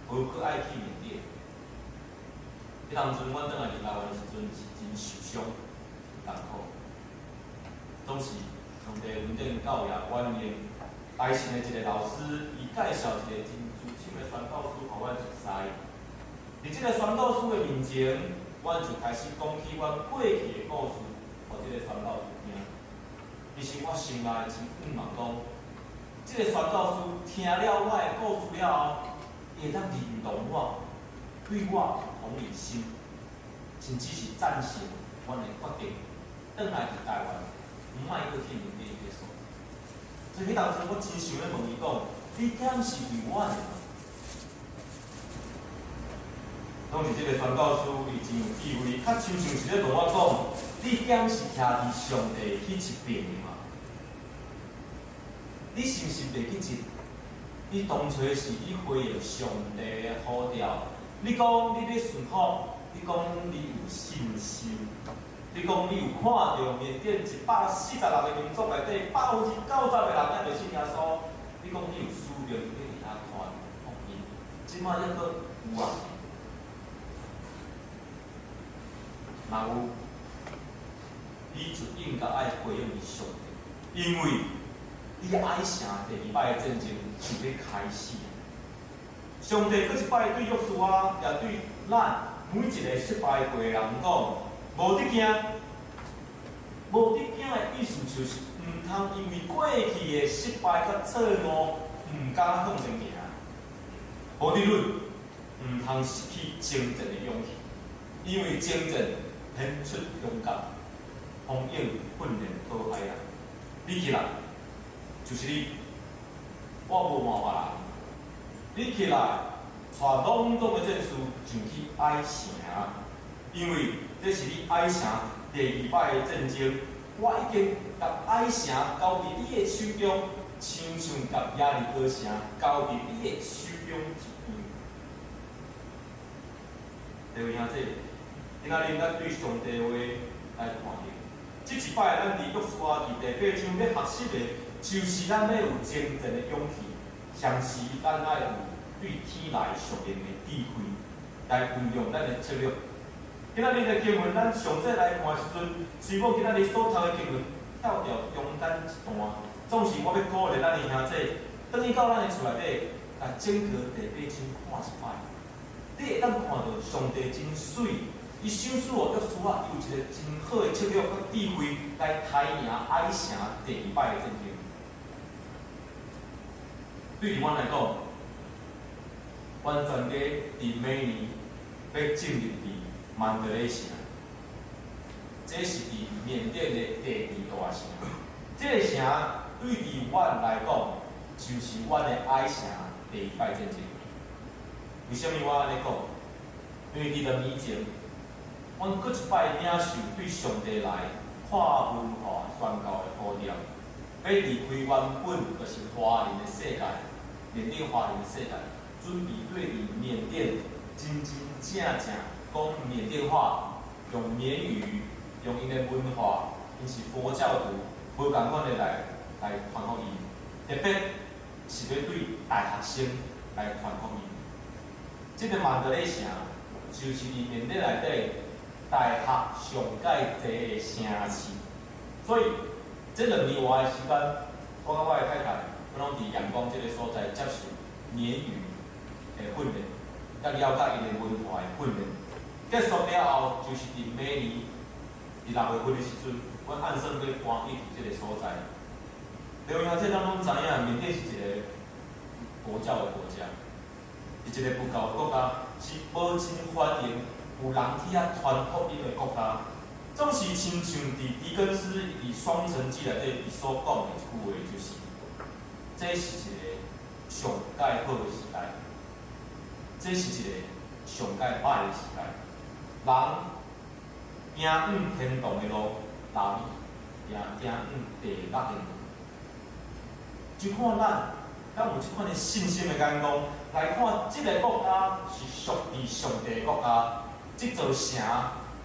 無閣愛去緬甸。彼當陣阮轉來佇台灣的時陣是真受傷、艱苦。總是上帝恩典教育阮的愛心的一個老師，伊介紹一個真資深的宣教師，予阮熟似。佇這個宣教師的面前，阮就開始講起阮過去的故事，予這個宣教師聽。其實我心內真向望講，這個宣教師聽了我的故事了後，伊會當認同我，對我有同理心，甚至是贊成阮的決定，轉來佇台灣，毋愛閣去緬甸彼個所在。所以彼當陣我真想欲問伊講，你敢是為阮的嗎？當時這個傳教士伊真有智慧，較親像是咧問我講，你敢是徛佇上帝彼一邊的嗎？你是毋是袂記得？你當初是你回應上帝的呼召，你講你欲順服，你講你有信心，你講你有看著緬甸146個民族內底90%的人猶未信耶穌，你講你有使命欲佇遐傳福音，這擺猶閣有啊？若有，你就應該愛回應上帝，因為你愛城第二擺的戰爭就欲開始。上帝閣一擺對約書亞，也對咱每一個失敗過的人講：無得驚，無得驚的意思就是毋通因為過去的失敗佮錯誤，毋敢向前行。無得論，毋通失去征戰的勇氣，因為征戰顯出勇敢，風勇訓練討海人。你起來，就是你，我無換別人。你起來，帶攏總的戰士上去愛城，因為這是你愛城第二擺的戰爭。我已經共愛城交佇你的手中，親像共耶利哥城交佇你的手中一樣。各位兄弟，今仔日咱對上帝話來看見，這一擺咱佇約書亞記第八章欲學習的，就是咱欲有征戰的勇氣，同時咱愛有對天來屬靈的智慧，來運用咱的策略。今仔日的經文，咱詳細來看的時陣，雖講今仔日所讀的經文跳著中間一段，總是我欲鼓勵咱的兄弟，轉去到咱的厝內底，共整個第八章看一擺。你會當看著上帝真媠，伊賞賜予約書亞有一個真好的策略佮智慧來刣贏愛城第二擺的戰爭。對阮來講，阮全家佇明年欲進入佇曼德勒城，這是佇緬甸的第二大城。這個城對佇阮來講，就是阮的愛城第二擺戰爭。為啥物我按呢講？因為佇2年前，阮閣一擺領受對上帝來跨文化宣教的呼召，欲離開原本就是華人的世界，緬甸華人的世界，準備對佇緬甸真真正正講緬甸話，用緬語，用𪜶的文化，𪜶是佛教徒，無仝款的來傳福音，特別是欲對大學生來傳福音。這個曼德勒城就是佇緬甸內底大學上蓋濟的城市，所以這2年外的時間，我佮我的太太，阮攏佇仰光這個所在接受緬語的訓練，佮了解𪜶的文化的訓練。結束了後，就是佇明年佇6月份的時陣，阮按算欲搬去佇這個所在。各位兄弟，咱攏知影，緬甸是一個佛教的國家，是一個佛教的國家，是無真歡迎有人去遐傳福音的國家。總是親像佇狄更斯佇《雙城記》內底伊所講的一句話，就是：這是一個上蓋好的時代，這是一個上蓋歹的時代。人行往天堂的路，人也行往地獄的路。就看咱敢有這款的信心的眼光來看，這個國家是屬佇上帝的國家，這座城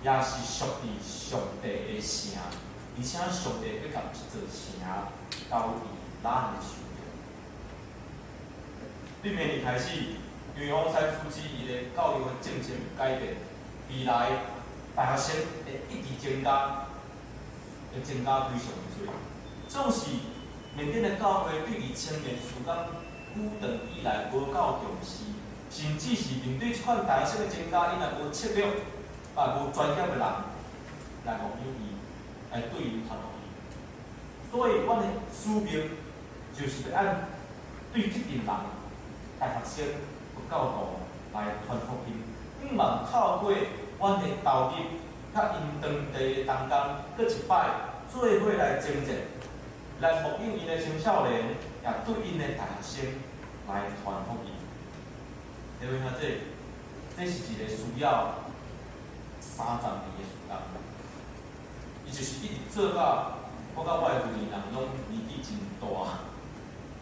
也是屬佇上帝的城，而且上帝欲共這座城交佇咱的手中。對明年開始，因為翁山蘇姬伊的教育的政策有改變，未來大學生會一直增加，會增加非常濟。總是緬甸的教會對佇青年事工久長以來無夠重視，甚至是面對這款大學生的增加，𪜶也無策略，也無專業的人來牧養伊，來對𪜶傳福音。所以，阮的使命就是欲按對這群人，大學生、佛教徒來傳福音，向望透過阮的投入，佮𪜶當地的同工，閣一擺做伙來征戰，來牧養𪜶的青少年，也對𪜶的大學生來傳福音。各位兄弟，這是一個需要30年的時間。伊就是一直做到我佮我的夫人攏年紀真大，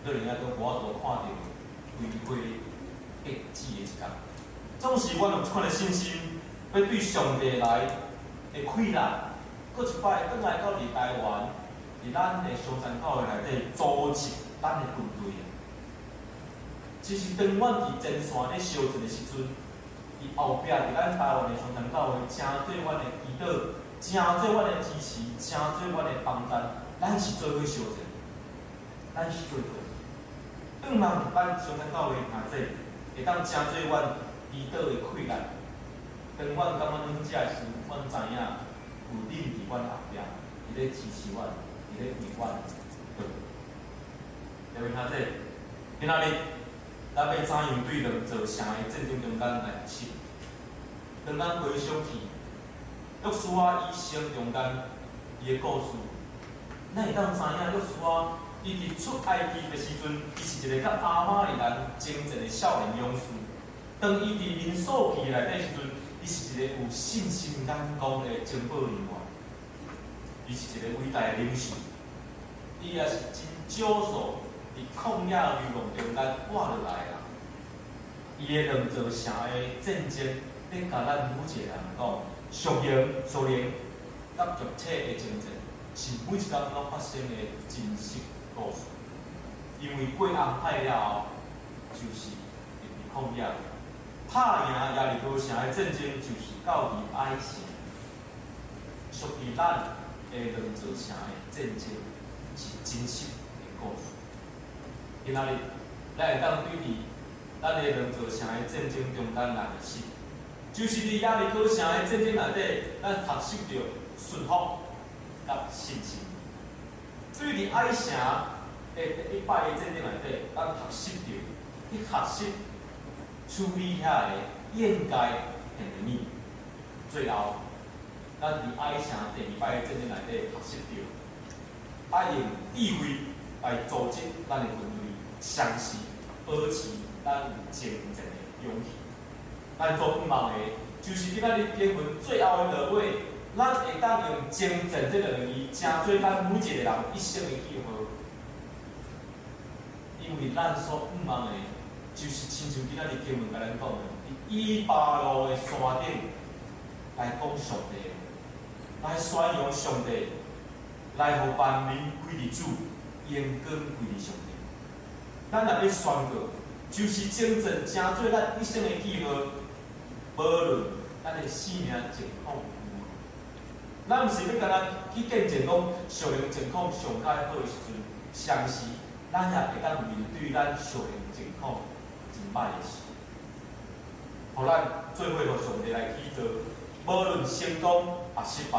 可能也都無法度看著開花結籽的一天。總是阮有這款的信心，欲對上帝來的氣力，閣一擺轉來到佇台灣，佇咱的松山教會內底組織咱的軍隊。其實當阮佇前線咧相戰的時陣，佇後壁佇咱台灣的松山教會，誠做阮的祈禱，誠做阮的支持，誠做阮的幫贊，咱是做伙相戰，咱是做伙。向望咱松山教會兄弟會當誠做阮祈禱的氣力。當阮感覺軟弱時，阮知影有恁佇阮後壁，佇咧支持阮，佇咧為阮禱。各位兄弟，今仔日咱欲怎樣對兩座城的戰爭中間來學習？當咱回想起約書亞一生中間伊的故事，咱會當知影約書亞伊佇出埃及的時陣，伊是一個佮亞瑪力人征戰的少年勇士。當伊佇民數記內底時陣，伊是一個有信心眼光的情報人員，伊是一個偉大的領袖，伊也是真少數佇曠野流浪中間活落來的人。伊的兩座城的戰爭，咧共咱每一個人講，屬靈、屬靈佮肉體的征戰，是每一工攏發生的真實故事。因為過紅海了後，就是入佇曠野。拍贏耶利哥城的戰爭，就是到佇愛城，屬於咱的兩座城的戰爭，是真實的故事。今仔日，咱會當對佇咱的兩座城的戰爭中間來學習，就是佇耶利哥城的戰爭內底，咱學習著順服佮信心；對佇愛城的第一擺的戰爭內底，咱學習著去學習處理遐個應該騙的物。最後，咱佇愛城第二擺的戰爭內底學習著，愛用智慧來組織咱的軍隊，相信保持咱有征戰的勇氣。咱所向望的，就是今仔日經文最後的落尾，咱會當用征戰這兩个字，成做咱每一個人一生的記號。因為咱所向望的，就是親像今仔日經文共咱講的，佇以巴路的山頂來講上帝，來宣揚上帝，來予萬民歸佇主，榮光歸佇上帝。咱若欲宣告，就是征戰成做咱一生的記號，無論咱的生命狀況如何，咱毋是欲干焦去見證講屬靈狀況上較好的時陣，同時咱也會當面對咱屬靈狀況真歹的時，予咱做伙予上帝來去做，無論成功抑失敗，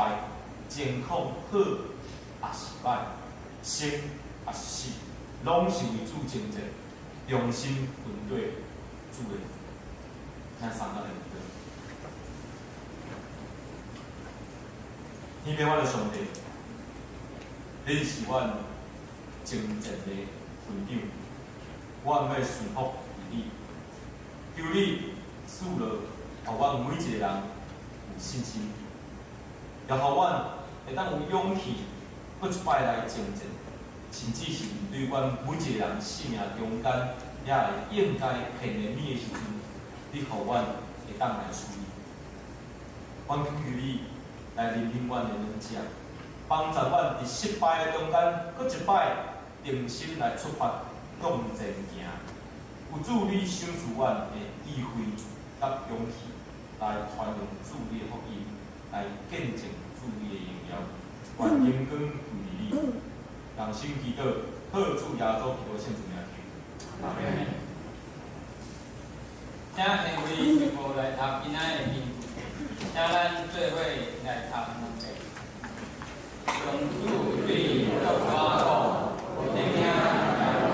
狀況好抑是歹，生抑是死，攏是為主征戰，忠心跟綴主的。請三個來祈禱。天父，阮的上帝，恁是阮征戰的軍長，阮欲順服於你，求你賜落，予阮每一個人有信心，也予阮會當有勇氣，閣一擺來征戰，甚至是面對阮每一個人生命中間遐個應該騙的物的時陣，你予阮會當來處理。阮懇求你來憐憫阮的軟弱，幫助阮佇失敗的中間，閣一擺重新來出發向前行。有主你賞賜阮的智慧佮勇氣，來傳揚主你的福音，來見證主你的榮耀。願榮光歸予你，同心祈禱，靠主耶穌基督聖名求。阿門。請現為一步來讀今仔的經文，請咱做伙來讀兩遍。上主對約書亞講：我聽耶和華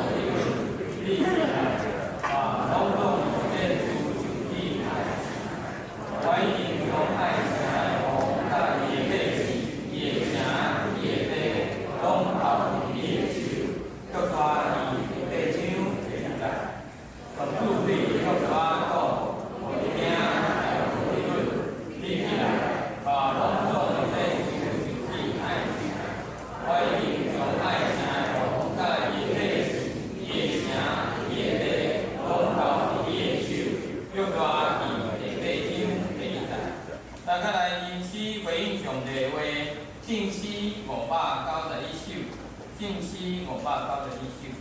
你起來，把統統這上帝的話，聖詩591首，聖詩591首。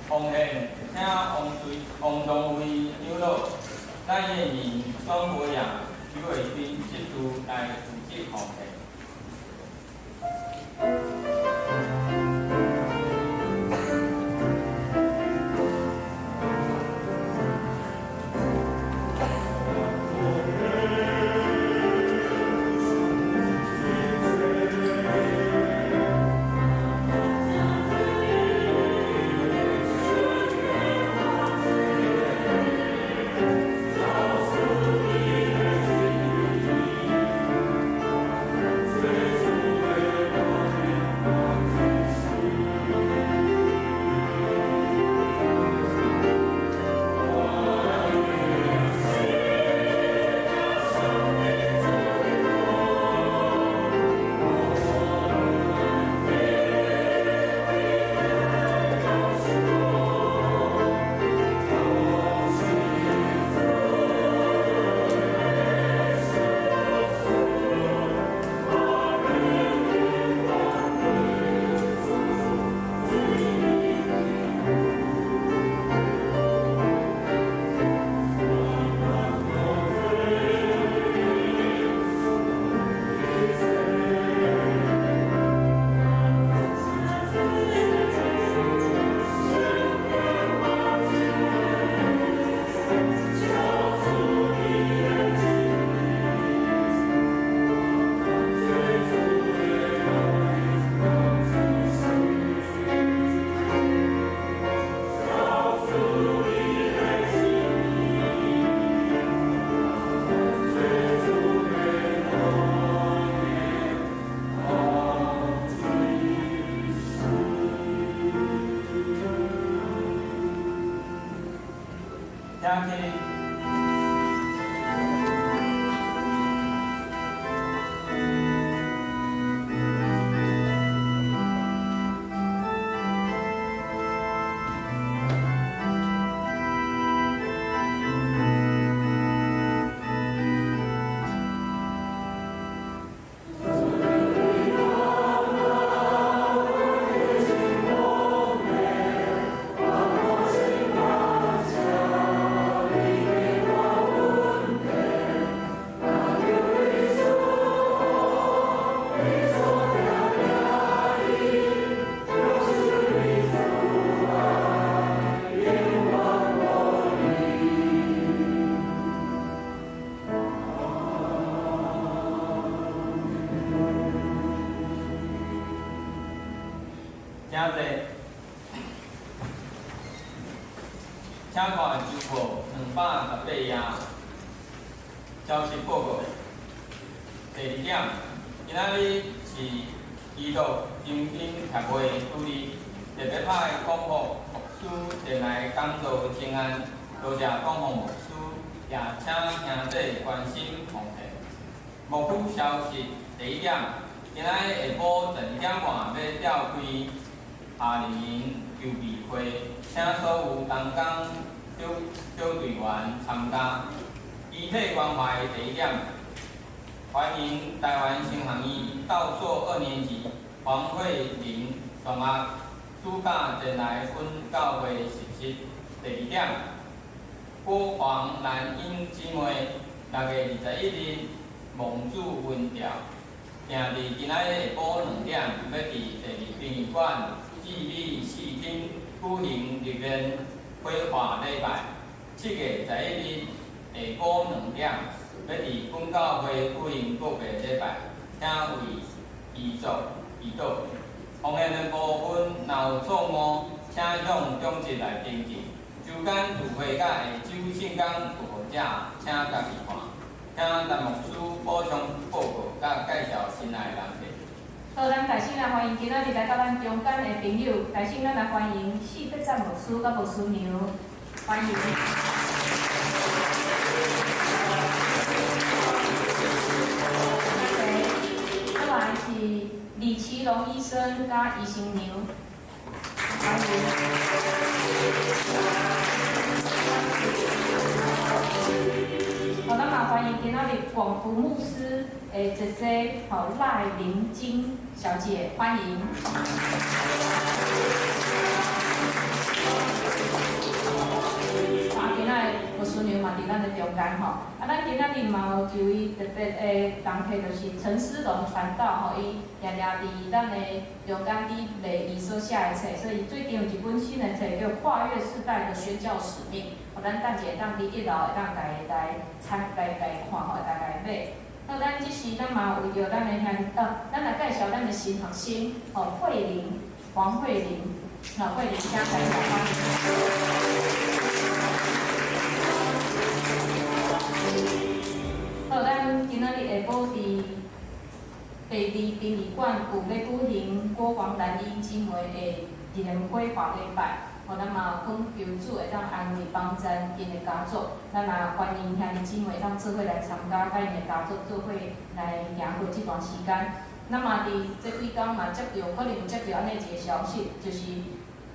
王宪请王宗辉长老、赖彦明、庄博雅、徐伟军执事来负责奉献。請起。請看周報218頁。消息報告。第二點，今仔日是基督精兵協會主日，特別派廣福牧師前來講道請安，多謝廣福牧師，也請兄弟關心奉獻。牧區消息第一點，今仔日下晡12點半欲召開夏令營籌備會，請所有同工小小隊員參加。遺體關懷第一點，歡迎台灣神學院道碩二年級黃慧玲同學暑假前來阮教會實習。第二點，郭黃蘭英姊妹6月21日夢主溫調，定佇今仔日下晡2點，欲佇第二殯儀館至美四廳舉行入殮火化禮拜。7月11日下晡2點，欲佇本教會舉行告別禮拜，請為遺族祈禱。奉獻的部分若有錯誤，請向長執來登記。週間聚會佮下晝聖工有號者，請家己看。請陳牧師補充報告佮介紹新來的人客。好，咱大先來歡迎今仔日來到咱中間的朋友。大先咱來歡迎四八站牧師佮牧師娘，歡迎。再來是李奇龍醫生佮醫生娘，歡迎。好，咱嘛歡迎今仔日廣福牧師的姐姐，好賴玲晶小姐，歡迎。啊，今仔日牧師娘嘛佇咱的中間吼。啊，咱今仔日嘛有一位特別的人客，就是陳思龍傳道吼，伊定定佇咱的中間佇賣伊所寫的冊，所以最近有一本新的冊叫《跨越世代的宣教使命》，予咱等者會當佇一樓會當共伊來參來來看吼，會當共伊買。好，咱這時咱嘛為著咱的兄弟，咱來介紹咱的新學生，吼，慧玲，黃慧玲，好，慧玲，請來歡迎。好，咱今仔日下晡佇第二殯儀館有欲舉行郭黃蘭英姊妹的認火化禮拜，吼，咱嘛懇求主會當安慰幫贊𪜶的家族，咱也歡迎兄弟姊妹會當做伙來參加，佮𪜶的家族做伙來行過這段時間。咱嘛佇這幾工嘛接著，可能有接著按呢一個消息，就是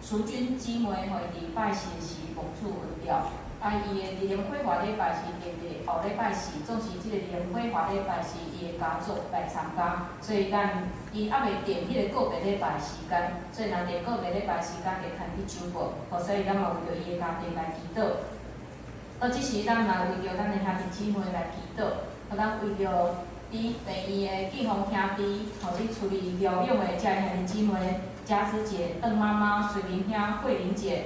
淑君姊妹吼，佇拜四時墓主暈掉。啊，伊的靈火化禮拜是定佇後禮拜四，總是這個靈火化禮拜是伊的家族來參加，所以咱伊猶未定彼個告別禮拜時間，所以若定告別禮拜時間會趁佇週報，吼，所以咱嘛為著伊的家庭來祈禱。好，這時咱嘛為著咱的兄弟姊妹來祈禱，好，咱為著佇病院的建宏兄弟，吼，佇厝裡療養的遮兄弟姊妹，佳芝姐、鄧媽媽、水明兄、慧玲姐、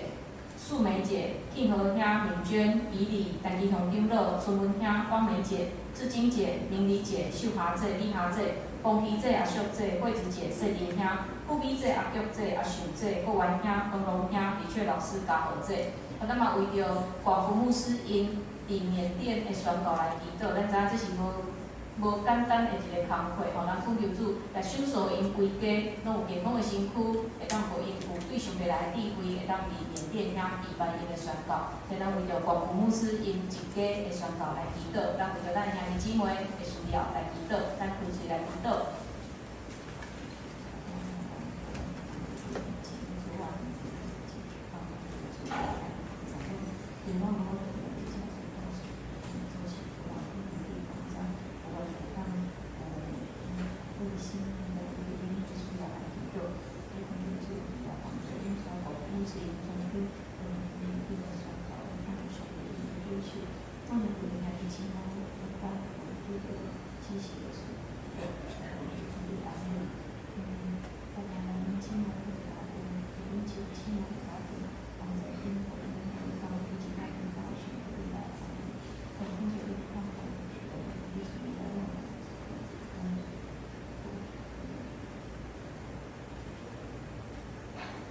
素梅姐、慶和兄、敏娟、以禮、陳吉雄長老、春文兄、芳梅姐、志晶姐、明麗姐、秀霞姐、李霞姐、馮琪姐、阿淑姐、惠子姐、世林兄、顧美姐、阿玉姐、阿秀姐、郭元兄、黃龍兄、李雀老師、嘉豪姐。啊，咱嘛為著寡婦牧師𪜶佇緬甸的宣教來祈禱，咱知影這是無簡單的一個工課吼，咱懇求主來賞賜𪜶規家攏有健康的身軀，會當予𪜶有對上帝來的智慧，會當佇緬甸遐備辦𪜶的宣教。所以咱為著寡婦牧師𪜶一家的宣教來祈禱，咱為著咱兄弟姊妹的需要來祈禱，咱開喙來祈禱。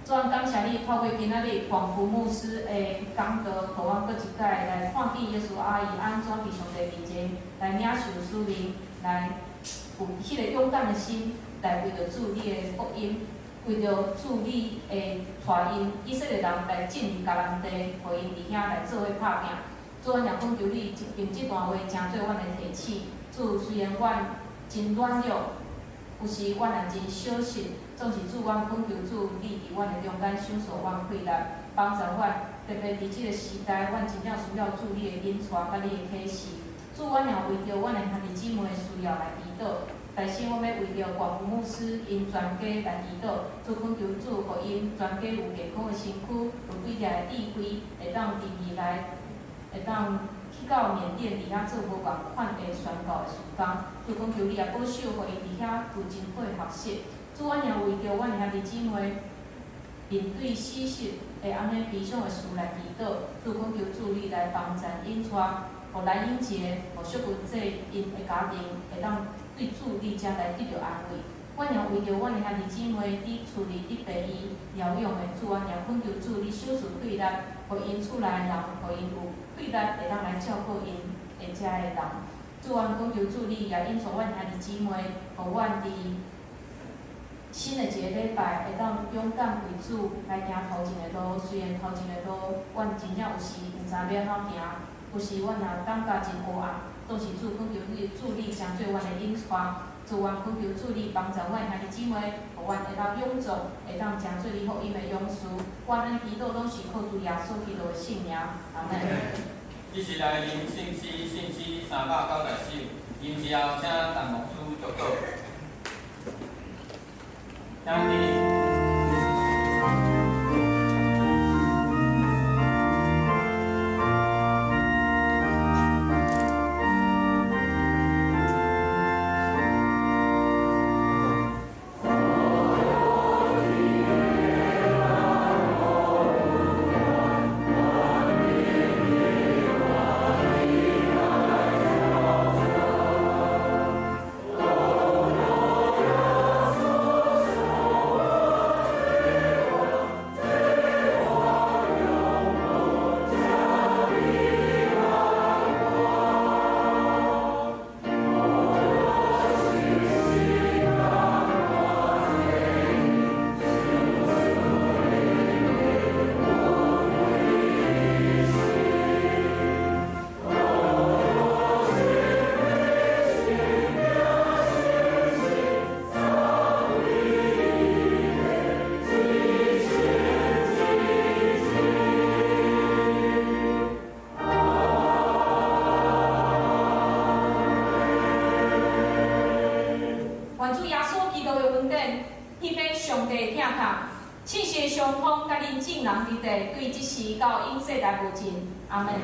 主啊，感謝你透過今仔日廣福牧師的講道，予阮閣一擺來看見約書亞伊按怎佇上帝面前來領受使命，來有彼個勇敢的心，來為著主你的福音，為著主你的帶𪜶以色列人來進入迦南地，予𪜶佇遐來做伙拍拚。主啊，也懇求你用這段話成做阮的提醒。主，雖然阮真軟弱，有時阮也真小信，總是主，阮懇求主，你佇阮的中間賞賜阮氣力，幫助阮。特別佇這个時代，阮真正需要主你的引帶佮你的啟示。主，阮也為著阮的兄弟姊妹的需要來祈禱。但是，阮欲為著廣福牧師𪜶全家來祈禱，主懇求主，予𪜶全家有健康的身軀，有對的智慧，會當佇未來，會當去到緬甸佇遐做無仝款的宣教的事工。主懇求你也保守，予𪜶佇遐有真好的學習。主，阮也為著阮的兄弟姊妹面對死實的按呢悲傷的事來祈禱。主懇求主你來幫贊引帶，予藍英傑、予淑文姐𪜶的家庭會當對主你遮來得著安慰。阮也為著阮的兄弟姊妹佇厝裡佇病院療養的，主，阮也懇求主你賞賜氣力，予𪜶厝內的人，予𪜶有氣力會當來照顧𪜶的遮的人。主，阮懇求主你也引帶阮兄弟姊妹，予阮佇新的一个禮拜會當勇敢為主來行頭前的路。雖然頭前的路，阮真正有時毋知欲按怎行，有時阮也感覺真黑暗，總是主懇求你，主你成做阮的引帶。主，阮懇求主你幫助阮兄弟姊妹，予阮會當勇壯，會當成做你福音的勇士。阮按呢祈禱攏是靠主耶穌基督的聖名，阿門。繼續來吟聖詩，聖詩390首，吟詩後請陳牧師祝禱。請起立。願主耶穌基督的恩典，彼個上帝疼痛，聖神的相通，佮恁眾人佇佇，對這時到永世來無盡。阿門。